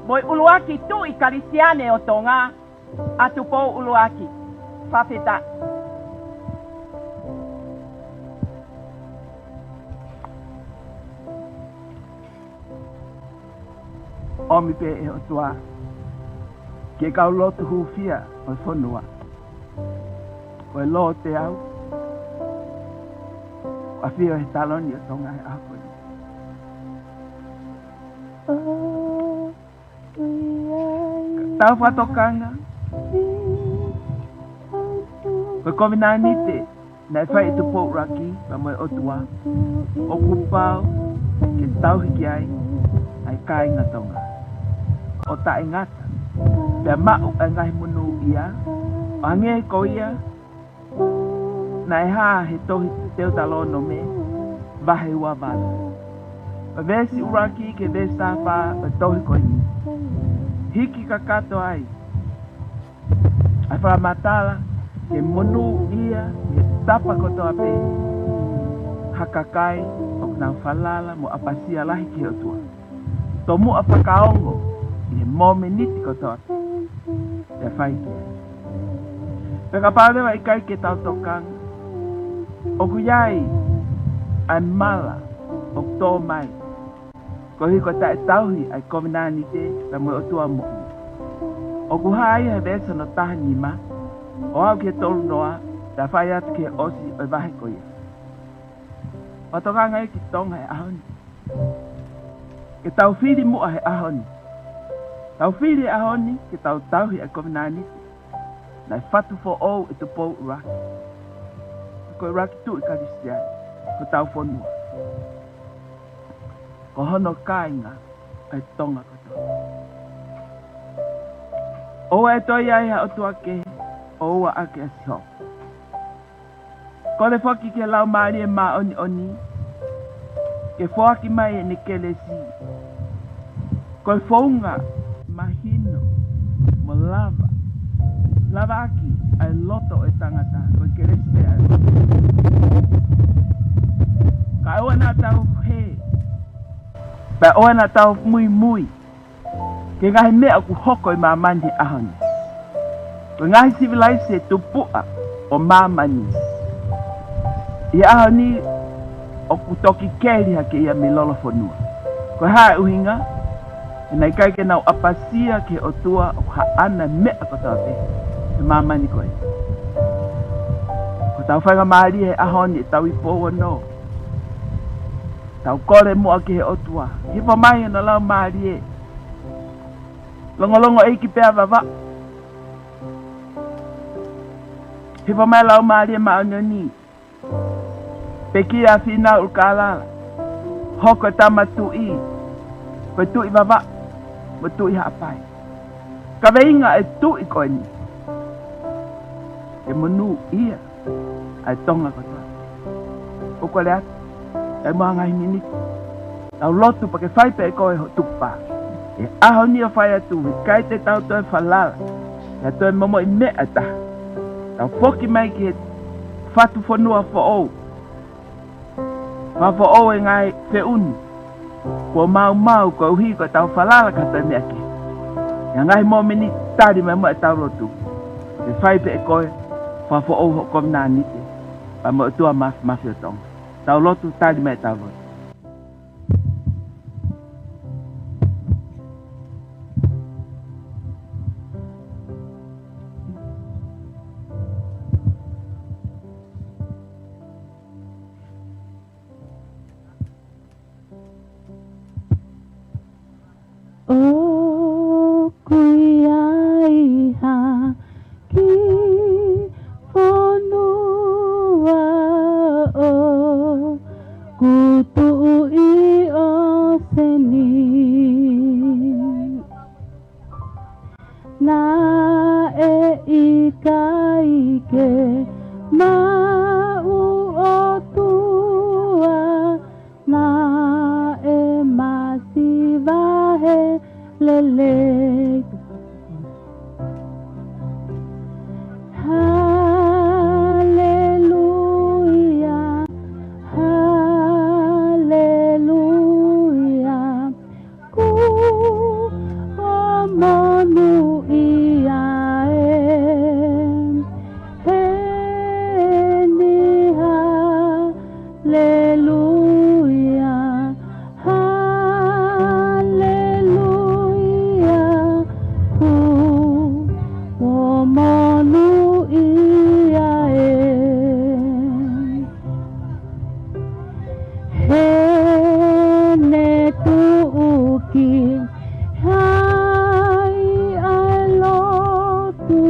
mo e ʻuluaki tuʻi Kalisitiane ʻo Tonga, ʻa Tupou ʻUluaki. Fakafetaʻi. ʻOmi pē ʻe he ʻOtua ki he kau lotu hūfia ʻo e fonua, ko e lōteau ʻoku ʻafio he taloni ʻo Tonga he ʻaho ko eni. Tau fakatokanga, ko e kovinānite naʻe fai ʻe Tupou ʻUluaki pea mo e ʻOtua, ʻoku pau ke tauhi ki ai ʻa e kāinga Tonga ʻo taʻengata, pea maʻu ʻa e ngaahi monūʻia, ʻo hangē ko ia naʻe hā he tohi Teutalōnome vahe ua valu. ʻA e veesi ʻuluaki ki he veesi taha fā ʻo e tohi ko eni, hiki kakato ai ʻa e fakamatala ki he monūʻia ʻi he tapa kotoa pē ha kakai ʻoku nau falala mo ʻapasia lahi ki he ʻOtua. Tomuʻa fakaongo ʻi he momeniti kotoa pē fai ki ai. Pea kapau leva ʻikai ke tau tokanga, ʻoku ʻi ai ʻa e mala ʻoku tō mai koeʻuhi ko e taʻetauhi ʻa e kovinānite pea mo e ʻOtua moʻui. ʻOku hā ia he veesi hono taha nima ʻo aʻu ki he tolu noa, pea fai atu ki he ʻosi ʻo e vahe ko ia. Fakatokanga ia ki Tonga he ʻaho ni. Ke tau fili muʻa he ʻaho ni. Tau fili he ʻaho ni ke tau tauhi ʻa e kovinānite naʻe fatu foʻou ʻe Tupou ʻUluaki. Ko e ʻuluaki tuʻi Kalisitiane ʻo hotau fonua, ko hono kāinga ʻa e Tonga kotoa. ʻOua ʻe toe ʻi ai ha ʻotua kehe, ʻoua ʻa e ʻa Sihova. Kole foki ki he Laumālie Māʻoniʻoni ke foaki mai ʻene kelesi. Ko e founga mahino mo lava, lavaʻaki ʻa e loto ʻo e tangata, ko e kelesi pē ʻa e ʻOtua. Kae ʻoua naʻa tau hē, pea ʻoua naʻa tau muimui ki he ngaahi meʻa ʻoku hoko ʻi māmani he ʻaho ni. Ko e ngaahi sivilaise tupuʻa ʻo māmani ʻi he ʻaho ni ʻoku toki keli hake ia mei lolofonua. Ko e hā e ʻuhinga? He naʻe ʻikai ke nau ʻapasia ki he ʻOtua ʻoku haʻana meʻa kotoa pē he māmani ko ē. Ko hotau faingamālie he ʻaho ni ʻetau ipu ono, tau kole muʻa ki he ʻOtua. Hifo mai hono Laumālie. Longolongo ʻEiki pea vavaʻu. Hifo mai Laumālie Māʻoniʻoni. Pekia ʻa Fīnau ʻUlukālala. Hoko e tama tuʻi, ko e tuʻi vavaʻu mo e tuʻi haʻapai. Kaveinga e tuʻi ko eni ke monūʻia ʻa e Tonga kotoa. ʻOku ou kole atu, ʻi he ngaahi miniti, tau lotu pea ke fai pē ʻe koe ho tukupā. ʻI he ʻaho ni ʻo fai atu, ʻikai te tau toe falala ʻi ha toe momoʻi meʻa ʻe taha. Tau foki mai ki he fatu fonua foʻou. Fakafoʻou e ngaahi feʻunu kuo maumau koeʻuhi ko ʻetau falala ki ha toe meʻa kehe. ʻI he ngaahi mōmeniti, tali mai muʻa ʻetau lotu. Ke fai pē ʻe koe, fakafoʻou hoʻo kovinānite pea mo e ʻOtua Māfimafi ʻo Tonga. Tau lotu, tali mai ʻetau lotu. ʻOku ʻi ai ha kiʻi fonua ʻoku tuʻu ʻi ʻōseni. Naʻe ʻikai ke maʻu ʻOtua, naʻe masiva he lelei. Haleluia, haleluia. Kuo monūʻia ē, heni, haleluia, haleluia. Kuo monūʻia ē. He ne tuʻu ki ai ʻa e lotu,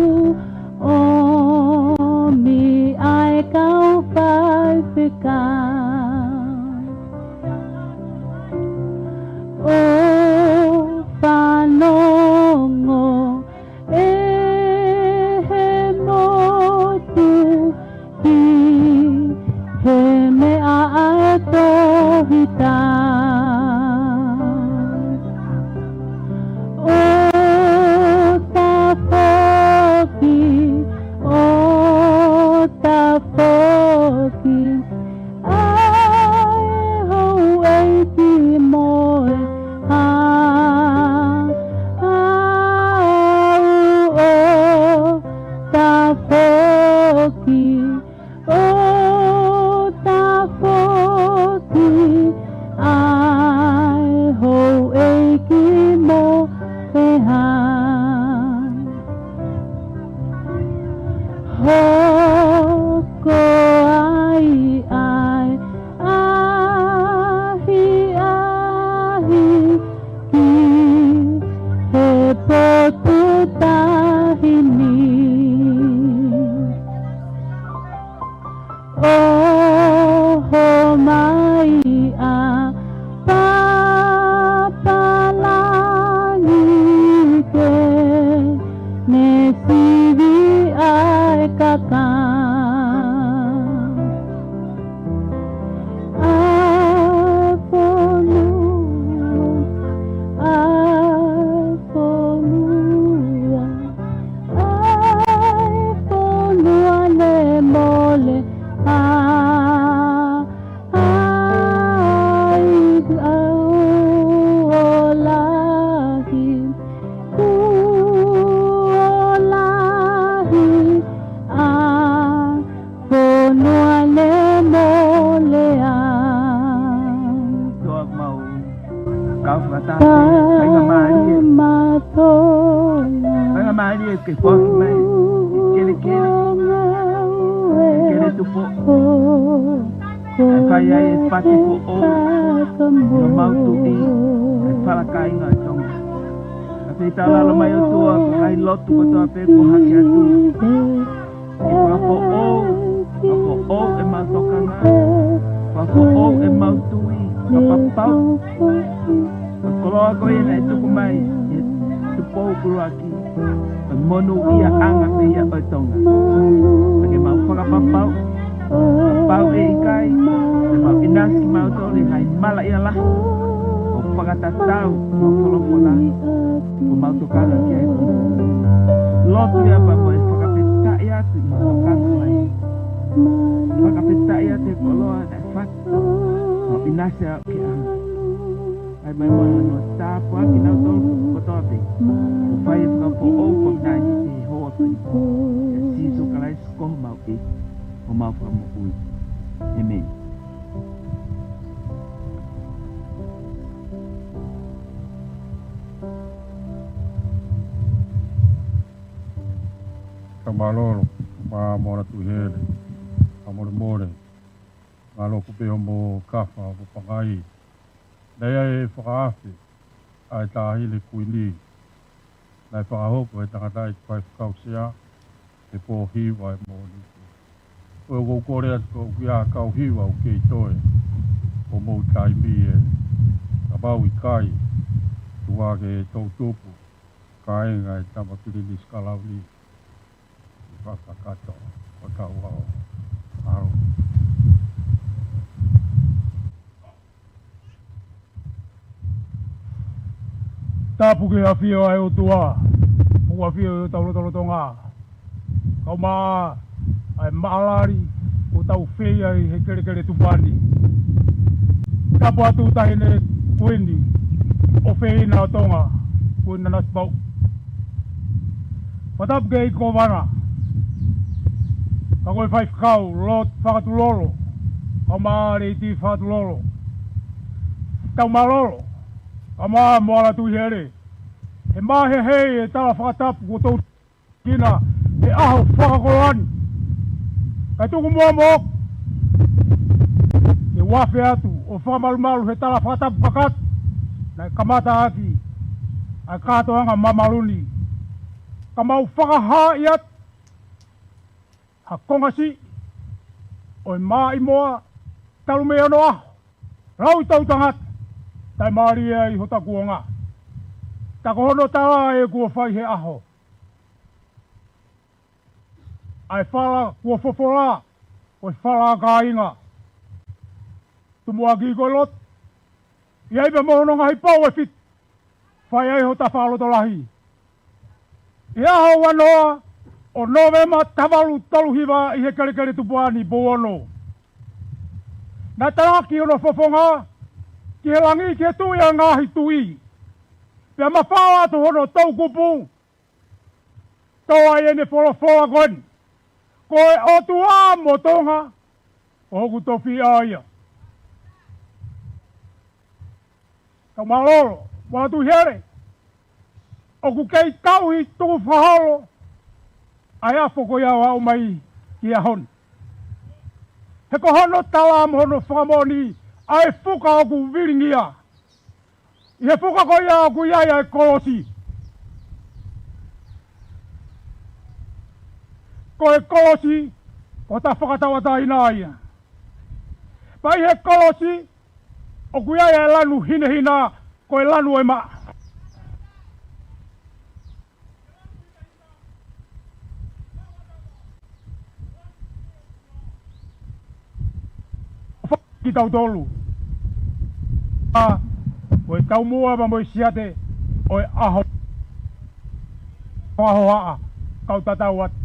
ʻomi ʻa e kau faifekau ʻo fanongo ʻe he motu ki he meʻa ʻa e tohi taʻu. ʻO tafoki, ʻo tafoki ʻa e houʻeiki mo e haʻa, ʻo tafoki, ʻo tafoki ʻa e houʻeiki mo e haʻa. Hoko ai ʻa e ʻahiʻahi ki he potu tahi ni. ʻOho mai ʻa Papa Langi ke ne sivi ʻa e kakai. ʻA e fonua, ʻa e fonua, ʻa e fonua ne mole ʻa ai au ʻo lahi, kuo lahi ʻa e fonua ne mole ʻa. Toa mau. Kau fakataha, faingamālie. Faingamālie ke foaki mai e kelekele, e kele tupu. ʻE fai ai e fati foʻou ʻi homau tuʻi, ʻa e fala kāinga ʻo Tonga. Ka fetaulalo mai ʻOtua, ko e ngaahi lotu kotoa pē kuo hake atu. Ke fakafoʻou, fakafoʻou ʻemau tokanga, fakafoʻou ʻemau tui, fakapapau ko e koloa ko ia naʻe tuku mai ʻe Tupou ʻUluaki, ko e monūʻiaʻanga pē ia ʻo e Tonga. Ka ke mau fakapapau, kapau ʻe ʻikai, ke mau ʻinasi mautolu ʻi he ngaahi malaʻia lahi ʻo fakatatau mo e folofola kuo mau tokanga ki ai. Lotu ia pea mo e fakafetaʻi atu ʻi he tokanga mai. Fakafetaʻi atu he koloa naʻe fai. Mau ʻinasi au ke ʻalu. ʻAi mai mo hono tāpuaki kinautolu kotoa pē. ʻO Fai e fakafoʻou ko e ngaahi ʻi he hoa ko e ʻia Sīsū Kalaisi ko homau ʻEiki, ko homau Fakamoʻui. ʻĒmeni. Ka mālōlō, ma mola tu hele, ka mole mole, mālō kuo pē hoʻomo kafa ʻo pangai. Naʻe ʻi ai e fakaafe ʻa e Taʻahine Kuini, naʻe fakahoko ʻe he tangataʻeiki faifekau sea he pō hiva ʻo e Mōnite. ʻOku ou kole atu ko ia kau hiva ʻoku kei toe ʻo mou taimi ē, ka mau ʻikai, tuku ke toʻutupu, kāinga ʻe Tama Pilinisi Kalauni, ʻi fakakakato ʻo tau ao. Alo. Tapu ki he ʻafio ʻa e ʻOtua, ʻoku ʻafio ʻi hotau lotolotonga. Kau mai ʻa e maʻalali ʻoku tau fai ai he kelekele tupu ni. Tapu atu Taʻahine Kuini ʻofeina ʻo Tonga, Kuini Nanasipauʻu. Fakatapu ki he ʻEiki Kōvana, ka ko e faifekau Lord Fakatulolo, kau mai Lady Fakatulolo. Tau mālōlō, kau mai Moala Tuihele, he mahehei e tala fakatapu kuo tau kina he ʻaho fakakoloa ni. Kae tuku muʻa moʻoku ke u afe atu ʻo fakamalumalu he tala fakatapu kakato naʻe kamata ʻaki ʻa e kātoanga mamalu ni. Ka mau fakahaaʻi atu ha konga siʻi ʻo e Maʻimoa talu mei onoʻaho, lau tau tangata, taʻe mālie ai hota kuonga. Ka ko hono tala ē kuo fai he ʻaho, ʻa e fala kuo fofola, ko e fala ʻa kāinga. Tumuʻaki ko e lotu, ʻi ai pē mo hono ngaahi pou ʻe fitu, fai ai hota fakalotolahi. ʻI he ʻaho ua noa ʻo Nōvema taha valu tolu hiva ʻi he kelekele tupu ni pou ono, naʻe talaki hono fofonga ki he langi ki he Tuʻi ʻo e ngaahi tuʻi. Pea mafola atu hono toʻukupu, tō ai ʻene folofola ko eni: Ko e ʻOtua mo Tonga, ko hoku tofiʻa ia. Tau mālōlō, Moala Tuihele, ʻoku kei tauhi tukufakaholo ʻa e afo ko ia ʻo aʻu mai ki he ʻaho ni. He ko hono tala mo hono fakamoʻoni ʻa e fuka ʻoku vilingia. ʻI he fuka ko ia ʻoku ʻi ai ʻa e kolosi. Ko e kolosi ko hota fakatauʻatāina ia. Pea ʻi he kolosi ʻoku ʻi ai ʻa e lanu hinehina, ko e lanu ʻo e maʻa. Kitautolu, ʻa, ko e taumuʻa mo e siate ʻo e ʻaho, ʻaho haʻa, kau tatau atu.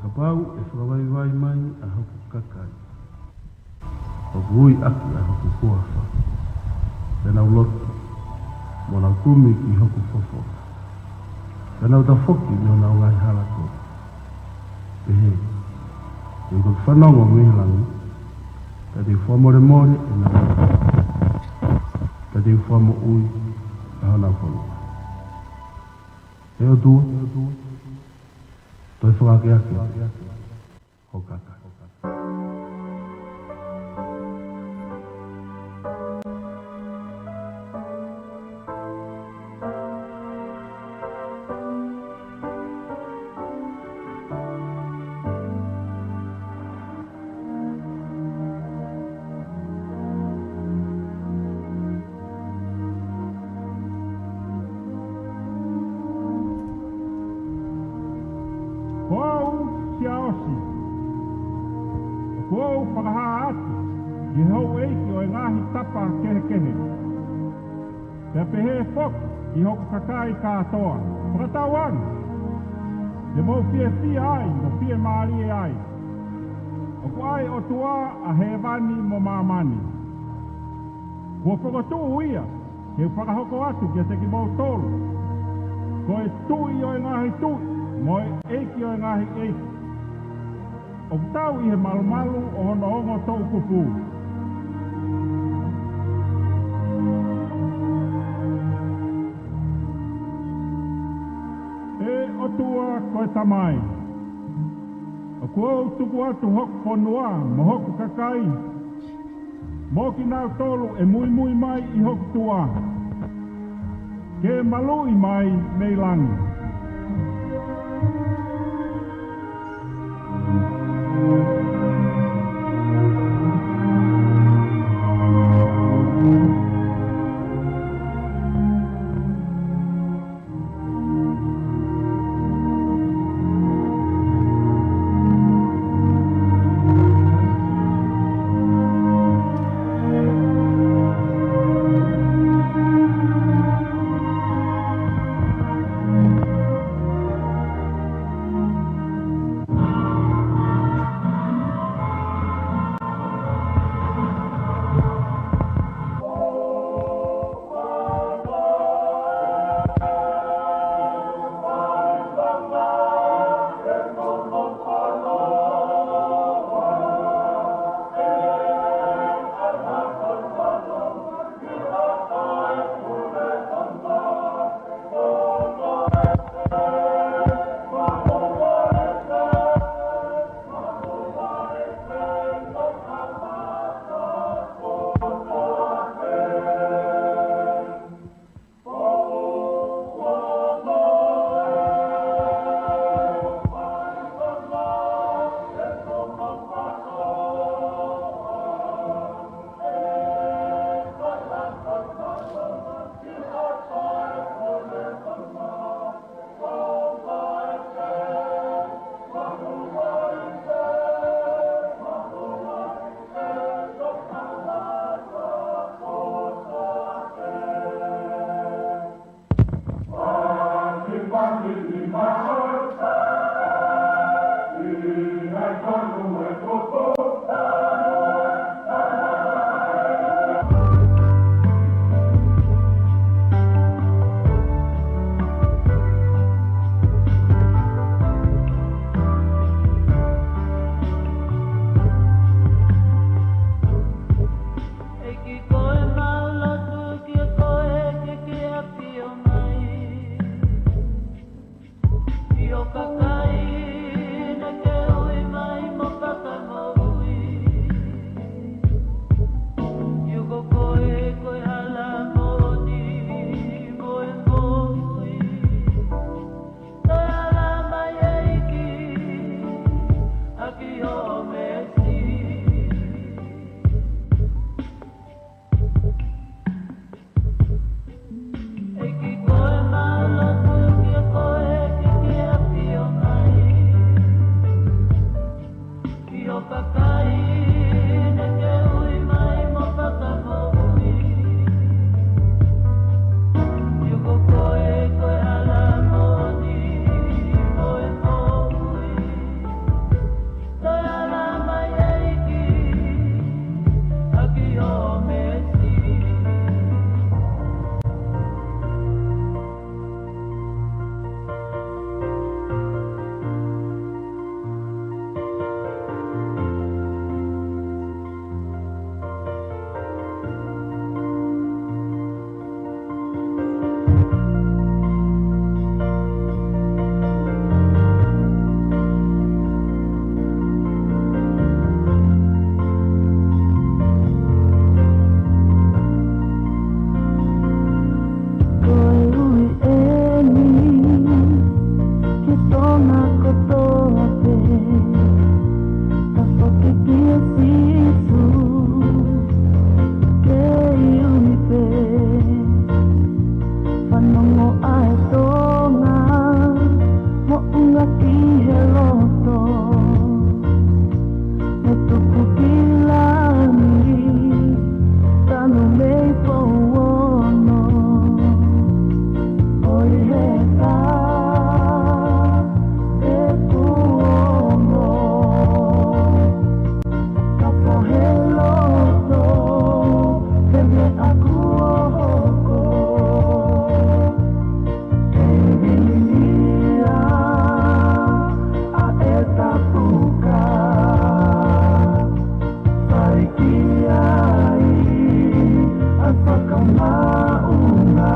Kapau ʻe fakavaivai mai ʻa hoku kakai, ʻoku ui ʻaki ʻa hoku huafa, pea nau lotu, mo nau kumi ki hoku fofonga, Ka nau tafoki mei honau ngaahi hala kovi, pehē, ʻoku ou fanongo mei langi, ka te u fakamolemole ʻenau, ka te u fakamoʻui ʻa honau fonua. ʻE ʻOtua, toe fakaakeake ho kakai. Ko au Siaosi, ʻoku ou fakahā atu ki he houʻeiki ʻo e ngaahi tapa kehekehe, pea pehē foki ki hoku kakai kātoa, fakatauange te mou fiefia ai mo fiemālie ai. ʻOku ʻa e ʻOtua ʻa hēvani mo māmani. Kuo fokotuʻu ia ke u fakahoko atu kiate kimoutolu, ko e Tuʻi ʻo e ngaahi tuʻi mo e ʻEiki ʻo e ngaahi ʻeiki. ʻOku tau ʻi he malumalu ʻo hono ongo toʻukupu. ʻE ʻOtua ko e Tamai, ʻoku ou tuku atu hoku fonua mo hoku kakai, mo kinautolu ʻe muimui mai ʻi hoku tuʻa, ke maluʻi mai mei langi. Fanongo ʻa e Tonga, moʻunga ki he loto, mo tuku ki langi, tanu mei Pouono. ʻOi he tā, e Kuongo, ka pohe loto, he meʻa kuo hoko. Kei vilia ʻa e tapuka, fai ki ai ʻa e fakamaʻunga.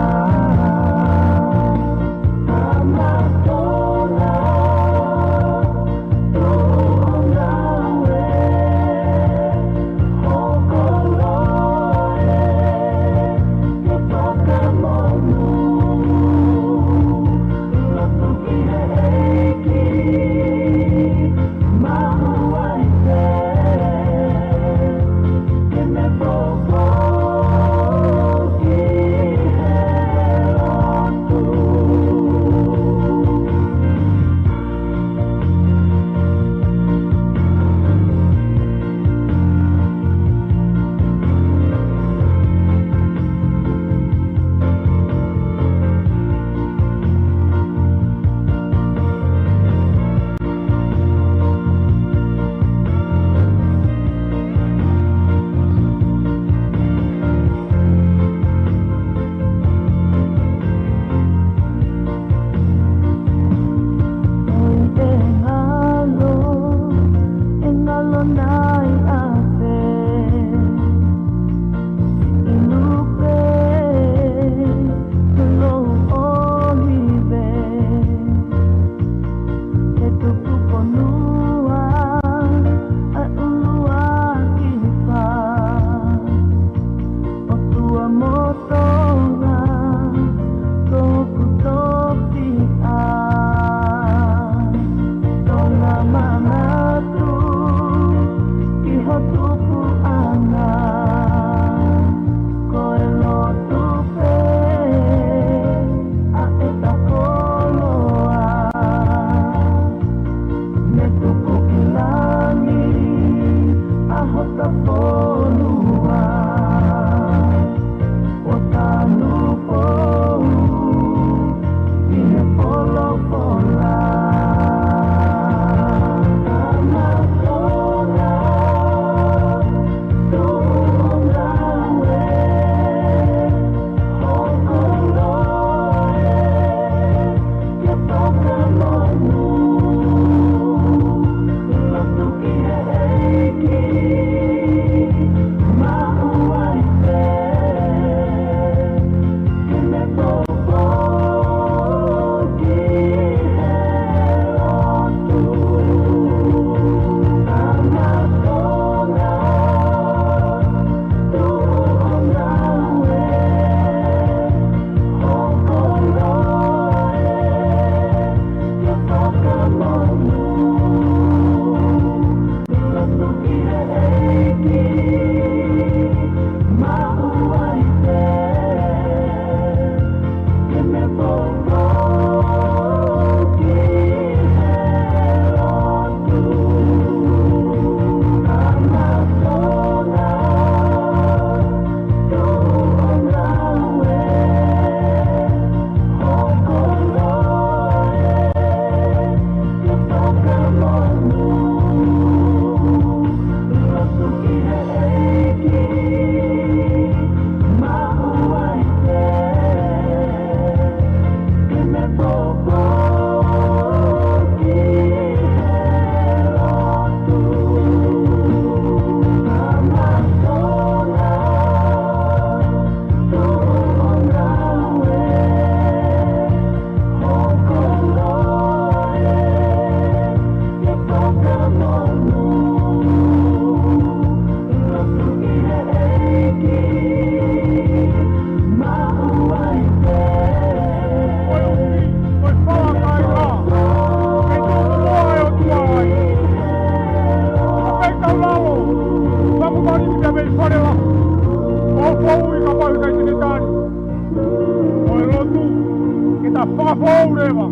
Fakafoʻou leva.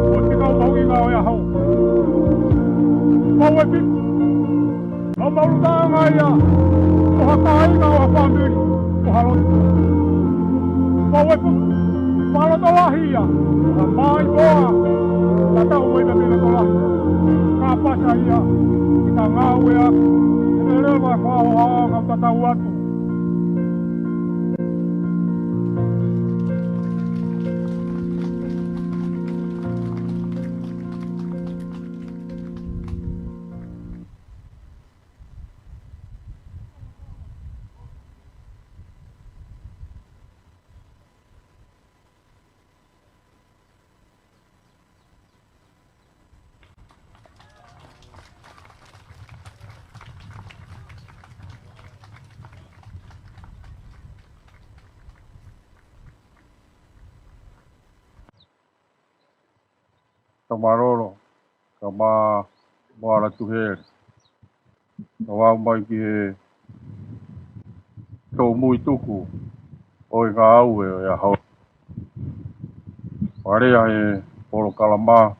Ko e fekau mahuʻinga ʻo e ʻaho. Maʻu e fiku. Mau maʻulutaʻanga ia. Ko ha kāinga, ʻo ha fāmili, ʻo ha lotu. Maʻu e fiku. Fakalotolahi ia. Ko ha mai moa. Tatau mai ka mena tolahi. Ka pasa ia. Kita ngāue atu. Te leva e fakahohaʻanga ʻo tatau atu. Tamalolo, ka ma moala tuhele. Ka vau mai ki he toʻu muituku ʻo e ngāue ʻo e ʻaho. Mālō e polokalama,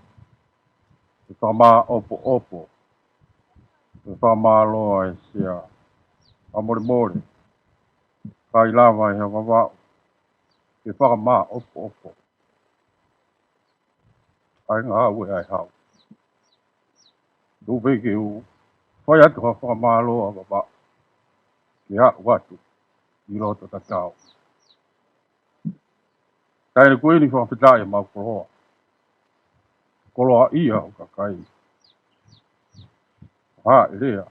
ʻe fakamāʻopoʻopo, ʻe fakamālō ʻa e sea. Fakamolemole, ʻikai lava ʻe ha Vavaʻu ke fakamāʻopoʻopo ʻa e ngāue ʻa e hau. Tuku pē ke u fai atu ha fakamālō ʻa Vavaʻu ke aʻu atu ʻi loto tatau. Taʻahine Kuini, fakafetaʻi ʻemau koloa. Koloaʻia ʻo e kakai. Hāʻele ia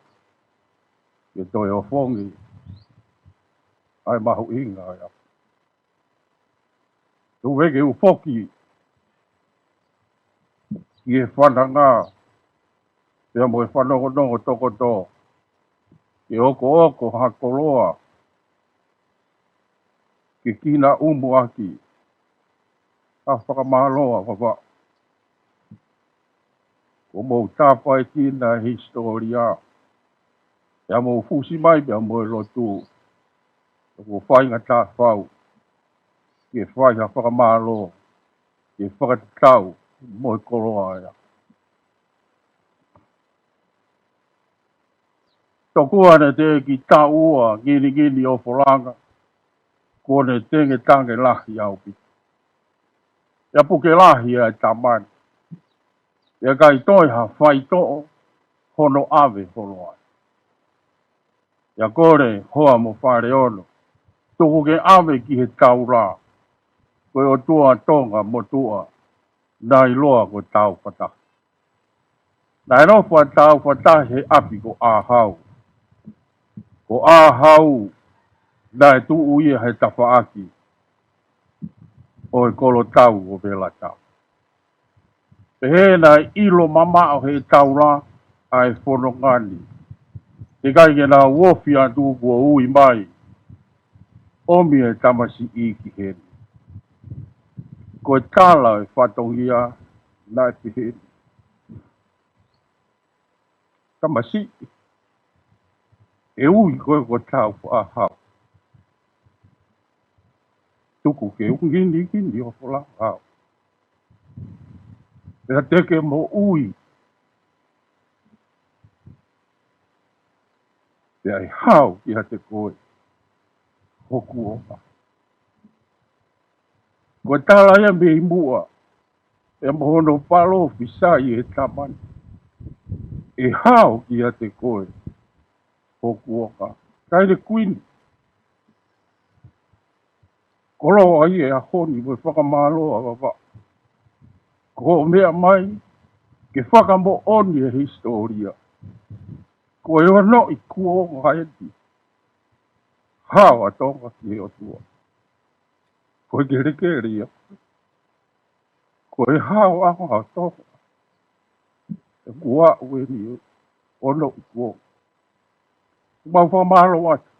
ke toe ofongi ʻa e mahuʻinga ia. Tuku pē ke u foki ki he fananga pea mo e fanongonongo tokoto, ke okooko ha koloa ke kina umuaki ha fakamālō ʻa Vavaʻu. Ko hoʻomou tāpuekina e hisitōlia, pea mou fusi mai pea mo e lotu, ʻoku faingataʻa fau ke fai ha fakamālō ke fakatatau mo e koloa ia. Tokua naʻe teʻeki taʻu ua ngingingini ʻo Folanga, kuo ne tengetange lahi ʻaupito. ʻIo, puke lahi ʻa e tama ni. ʻIo, ʻikai toe ha faitoʻo hono ʻave holo ai. ʻIo, kole hoa mo Faleono, tuku ke ʻave ki he taula. Ko e ʻOtua Tonga motuʻa naʻe ʻiloa ko Tāufaʻatahi. Naʻe nofo ʻa Tāufaʻatahi he ʻapi ko ʻĀhau. Ko ʻĀhau naʻe tuʻu ia he tafaʻaki ʻo e kolotau ʻo Velatau. Pehē naʻe ʻilo mamaʻo he taula ʻa e fononga ni. Teʻeki ai ke nau ofi atu kuo ui mai, ʻomi e tamasiʻi ki heni. Ko e tala ʻo e fatongia naʻe pehē ni: Tamasiʻi, ʻe ui koe ko Tāufaʻahau. Tuku ke u ngingingini ʻo Folanga au, pea te ke moʻui, pea ʻe hao kiate koe hoku onga. Ko e tala ia mei muʻa, pea mo hono palōfisai e tama ni: ʻE hao kiate koe hoku onga. Taʻahine Kuini, koloaʻia e ʻaho ni mo e fakamālō ʻa Vavaʻu. Ko hoʻo meʻa mai ke fakamoʻoni e hisitōlia. Ko e onoʻi kuonga eni hao ʻa Tonga ki he ʻOtua. Ko e kelekele ia. Ko e haoʻanga ʻo Tonga. He kuo aʻu eni ʻo onoʻi kuonga. Mau fakamālō atu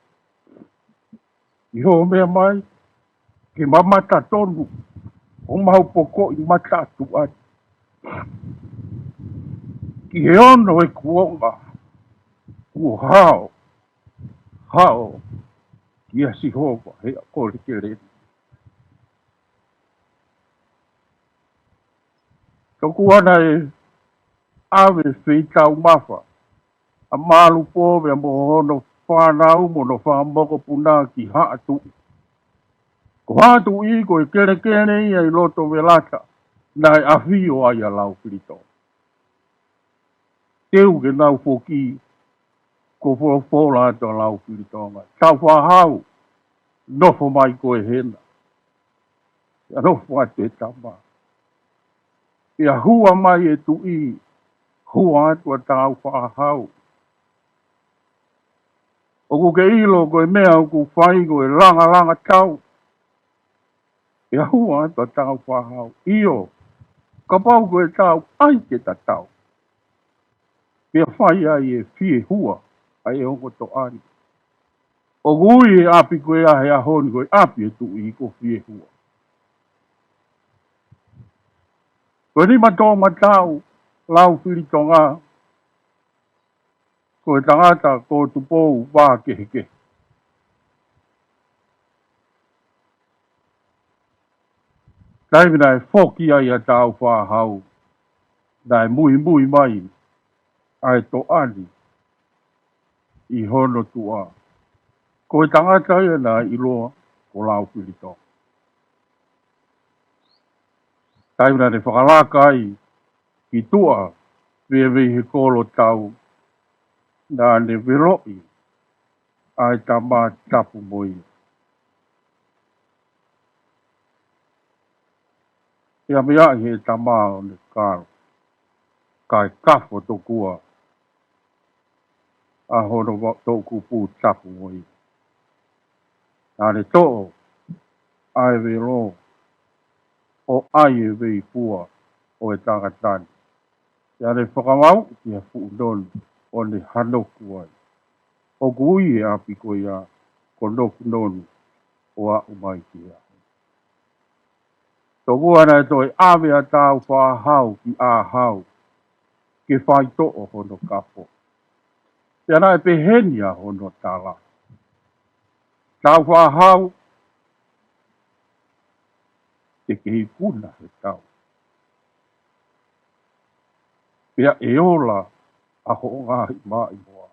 ʻi hoʻo meʻa mai ke mamata tonu homau pokoʻi mataʻatuʻa ni ki he ono e kuonga kuo hao, hao kia Sihova he ʻaho kelekele ni. Tokua naʻe ʻave feitaumafa ʻa Malupō pea mo hono fānau mo hono fanga mokopuna ki Haʻatuʻi. Ko Haʻatuʻi ko e kelekele ia ʻi loto Velata naʻe ʻafio ai ʻa Laufilitonga. Teu ke nau foki, ko e folofola atu ʻa Laufilitonga: Tāufaʻāhau, nofo mai koe hena. Pea nofo atu e tama. Pea hua mai e tuʻi, hua atu ʻa Tāufaʻāhau. ʻOku ke ʻilo ko e meʻa ʻoku fai ko e langalanga tau. Pea hua atu ʻa Tāufaʻāhau: ʻIo, kapau ko e tau, ʻai ke ta tau. Pea fai ai e fiehua ʻa e ongo toʻa ni. ʻOku ui e ʻapi ko ia he ʻaho ni ko e ʻapi e tuʻi ko Fiehua. Ko e nima toʻomataʻu Laufilitonga, ko e tangata ko Tupou Vākehekehe. Taimi naʻe foki ai ʻa Tāufaʻāhau, naʻe muimui mai ʻa e toʻa ni ʻi hono tuʻa. Ko e tangata ia naʻe ʻiloa ko Laufilitonga. Taimi naʻa ne fakalaka ai ki tuʻa, pea mei he kolo tau, naʻa ne veloʻi ʻa e tama tapu mo ia. Pea meaʻi he tama ʻo ne kalo, kae kafo tokua ʻa hono va-, toʻukupu tapu mo ia. Naʻa ne toʻo ʻa e velo ʻo ʻai e veipua ʻo e tangata ni. Pea ne fakamāuʻi ki ha fuʻu nonu ʻo ne hanoku ai. ʻOku ui e ʻapi ko ia ko Nokunonu ʻo aʻu mai ki he ʻaho ni. Tokua naʻe toe ʻave ʻa Tāufaʻāhau ki ʻĀhau ke faitoʻo hono kafo. Pea naʻe peheni ʻa hono tala: Tāufaʻāhau, te ke ikuna he tau, pea ʻe ola ʻa hoʻo ngaahi maʻimoa.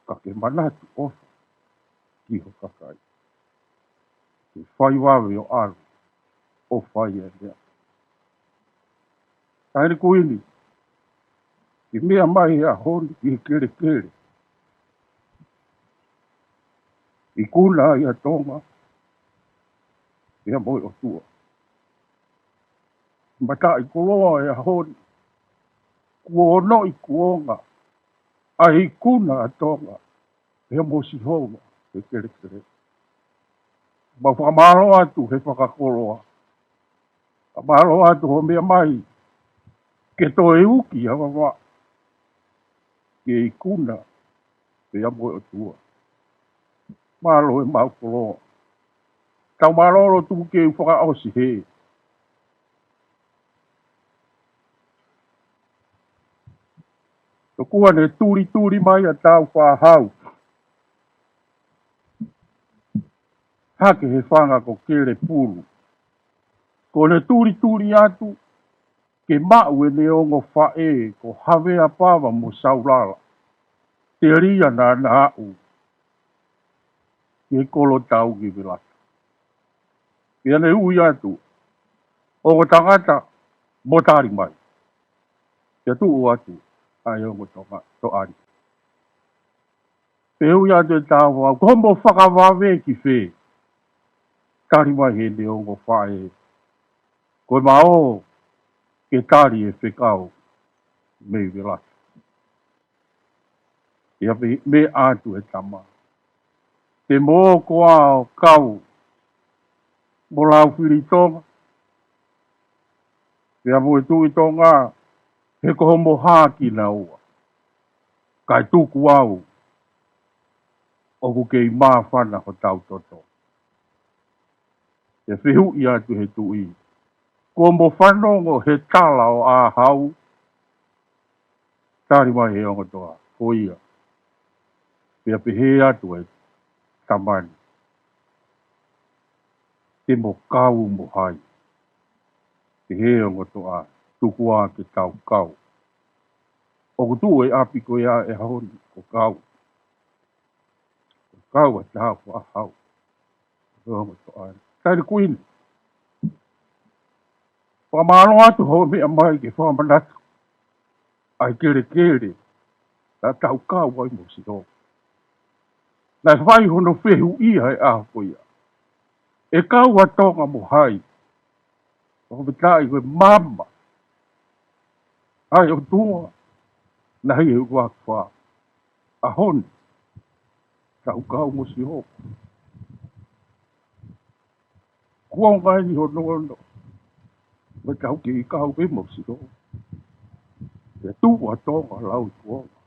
Ka ke manatu ʻofa ki ho kakai. Ke fai vave ʻo ʻalu ʻo fai e meʻa. Taʻahine Kuini, ke meʻa mai he ʻaho ni ki he kelekele. Ikuna ai ʻa Tonga pea mo e ʻOtua. Mataʻikoloa e ʻaho ni, kuo onoʻi kuonga ʻa e ikuna ʻa Tonga pea mo Sihova he kelekele. Mau fakamālō atu he fakakoloa. Fakamālō atu hoʻo meʻa mai ke toe uki ʻa Vavaʻu ke ikuna pea mo e ʻOtua. Mālō e maʻu koloa. Tau mālōlō tuku ke u fakaʻosi hē. Tokua ne tulituli mai ʻa Tāufaʻāhau hake he fanga ko Kelepulu. Ko ʻene tulituli atu ke maʻu ʻene ongo faʻē ko Haveapava mo Saulala, telia naʻa na aʻu ki he kolo tau ki Velata. Pea ne ui atu ongo tangata mo tali mai. Pea tuʻu atu ʻa e ongo toʻa, toʻa ni. Pea ui atu e Tāufaʻāhau: Ko hoʻomo fakavave ki fē? Tali mai heʻene ongo faʻē: Ko e mā ō ke tali e fekau mei Velata. Pea pehē atu e tama: Te mo ō koā ʻo kau mo Laufilitonga pea mo e Tuʻi Tonga, he ko hoʻomo hā kinaua. Kae tuku au, ʻoku kei māfana hotau toto. Pea fehuʻi atu he tuʻi: Kuo mo fanongo he tala ʻo ʻĀhau? Tali mai he ongo toʻa: Ko ia. Pea pehē atu e tama ni: Te mo kau mo hai? Pehē ʻe he ongo toʻa, tuku ā ke tau kau. ʻOku tuʻu e ʻapi ko ia he ʻaho ni ko Kau. Ko Kau ʻa e tau faʻahau. Ko e ongo toʻa. Taʻahine Kuini. Fakamālō atu hoʻo meʻa mai ke fakamanatu ʻa e kelekele naʻa tau kau ai mo Sihova. Naʻe fai hono fehuʻia he ʻaho ko ia, ʻe kau ʻa Tonga mo hai? Fakafetaʻi ko e maama ʻa e ʻOtua naʻe ʻi he ʻuluaki fā. ʻAho ni, tau kau mo Sihova. Kuonga eni hono ono, mo tau kei kau pē mo Sihova. Pea tuʻu ʻa Tonga lau ʻi kuonga,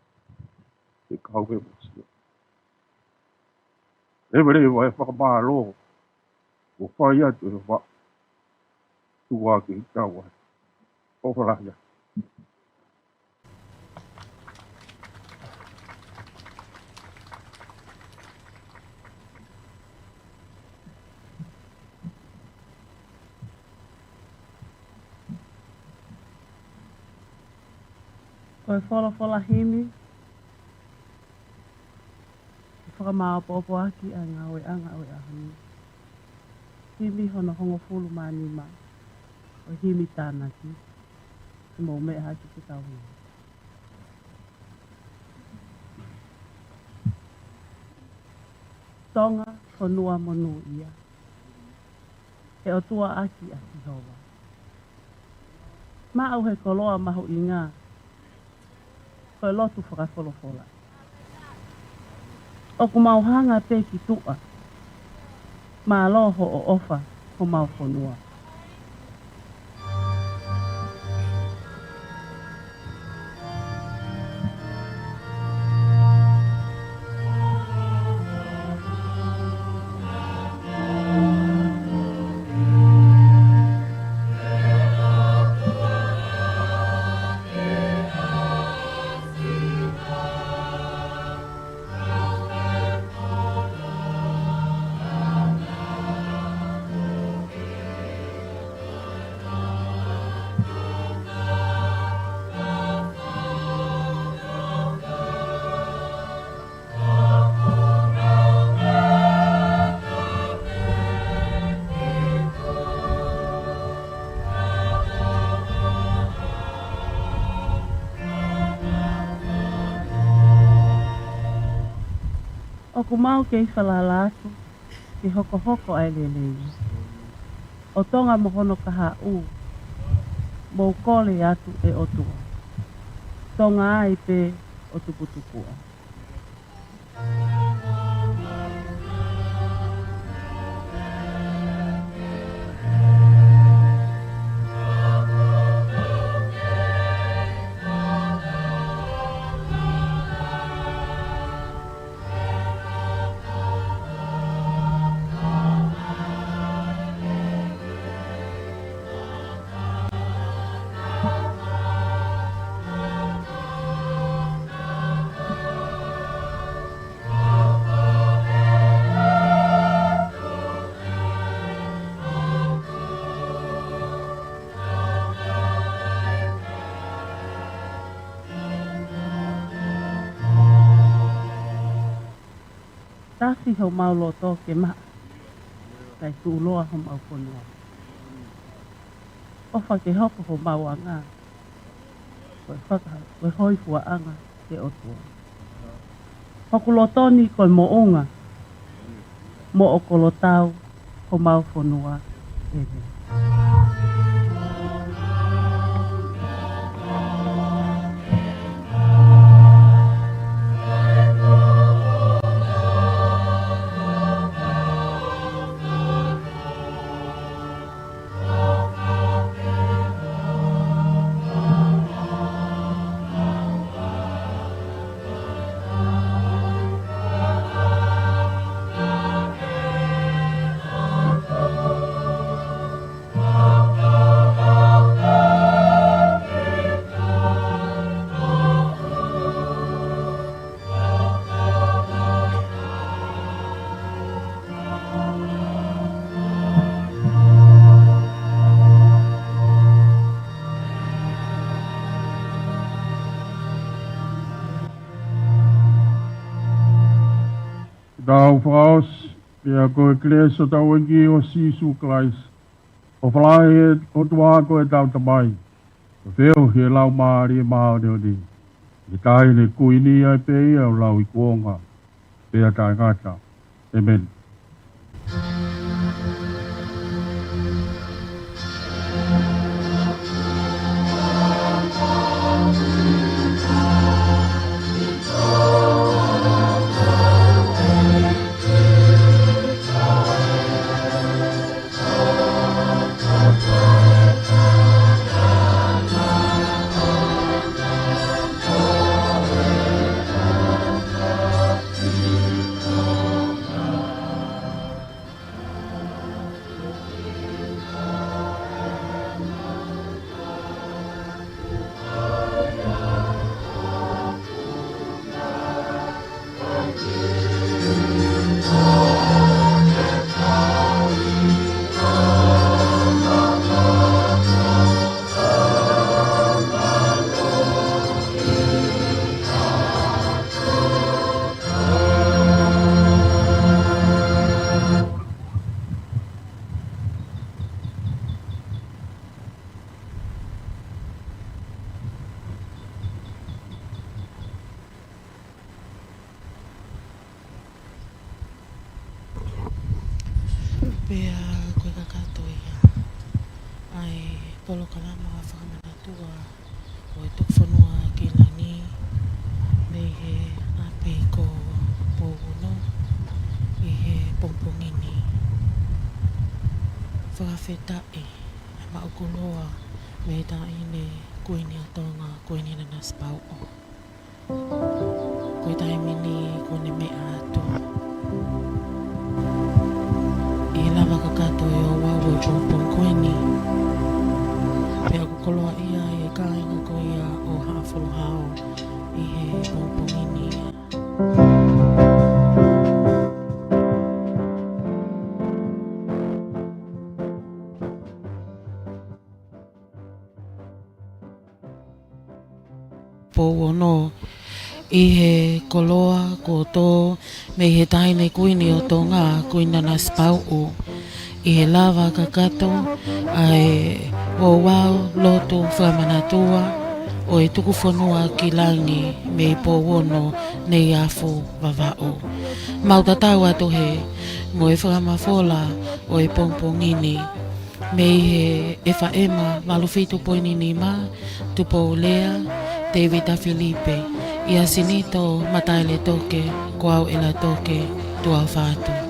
kei kau pē mo Sihova. Leveleva e fakamālō kuo fai atu ʻe he ʻOtua. Tuku ā ke tau ai. ʻOfa lahi ā. Ko e folofola himi, ʻe fakamāopoopo ʻaki ʻa e ngāueʻanga ʻo e ʻaho ni. Himi hono hongofulu mā nima, ko e himi tānaki. Ke mou meʻa hake ke tau himi. Tonga, fonua monūʻia, ʻe ʻOtua ʻaki ʻa Sihova. Maʻu he koloa mahuʻinga, ko e lotu fakafolofola. ʻOku mau hanga pē ki tuʻa. Mālō hoʻo ʻofa homau fonua. ʻOku mau kei falala atu ke hokohoko ʻa e lelei ʻo Tonga mo hono kahaʻu, mou kole atu ʻe ʻOtua. Tonga ai pē ʻo tuputupuʻa. Tafi homau loto ke maʻa, kae tuʻuloa homau fonua. ʻOfa ke hoko homau anga ko e faka-, ko e hōifuaʻanga ki he ʻOtua. Hoku loto ni ko e moʻunga, moʻokolotau homau fonua. ʻĒmeni. fakaʻosi, pea ko e kelesi ʻa hotau ʻEiki ko Sīsū Kalaisi, ʻofa lahi ʻa e ʻOtua ko ʻetau Tamai, feohi ʻa e Laumālie Māʻoniʻoni, ʻi he Taʻahine Kuini ʻa e pei ʻa e lau ʻi kuonga pea taʻengata. ʻĒmeni. Pea ko e kakato ia ʻa e polokalama fakamanatua ʻo e tuku fonua ki langi mei he ʻapi ko Pouono ʻi he pongipongi ni. Fakafetaʻi, maʻu koloa mei he Taʻahine Kuini ʻo Tonga, Kuini Nanasipauʻu. Ko e taimi ni kuo ne meʻa atu. ʻI he lava kakato ʻo e ouau ʻo e pongipongi ko eni, pea ʻoku koloaʻia ʻe he kāinga ko ia ʻo Haʻafuluhao ʻi he pongipongi ni. Pouono ʻi he koloa kuo tō mei he Taʻahine Kuini ʻo Tonga, Kuini Nanasipauʻu, ʻi he lava kakato ʻa e ouau lotu fakamanatua ʻo e tuku fonua ki langi mei Pouono, Neiafu, Vavaʻu. Mau tatau atu heni mo e fakamafola ʻo e pongipongi ni mei he F M valu fitu poini nima, Tupou Lea, Tēvita Filipe, ʻIasinito Mataeletoke, ko au ʻElatoke Tuʻaofatu.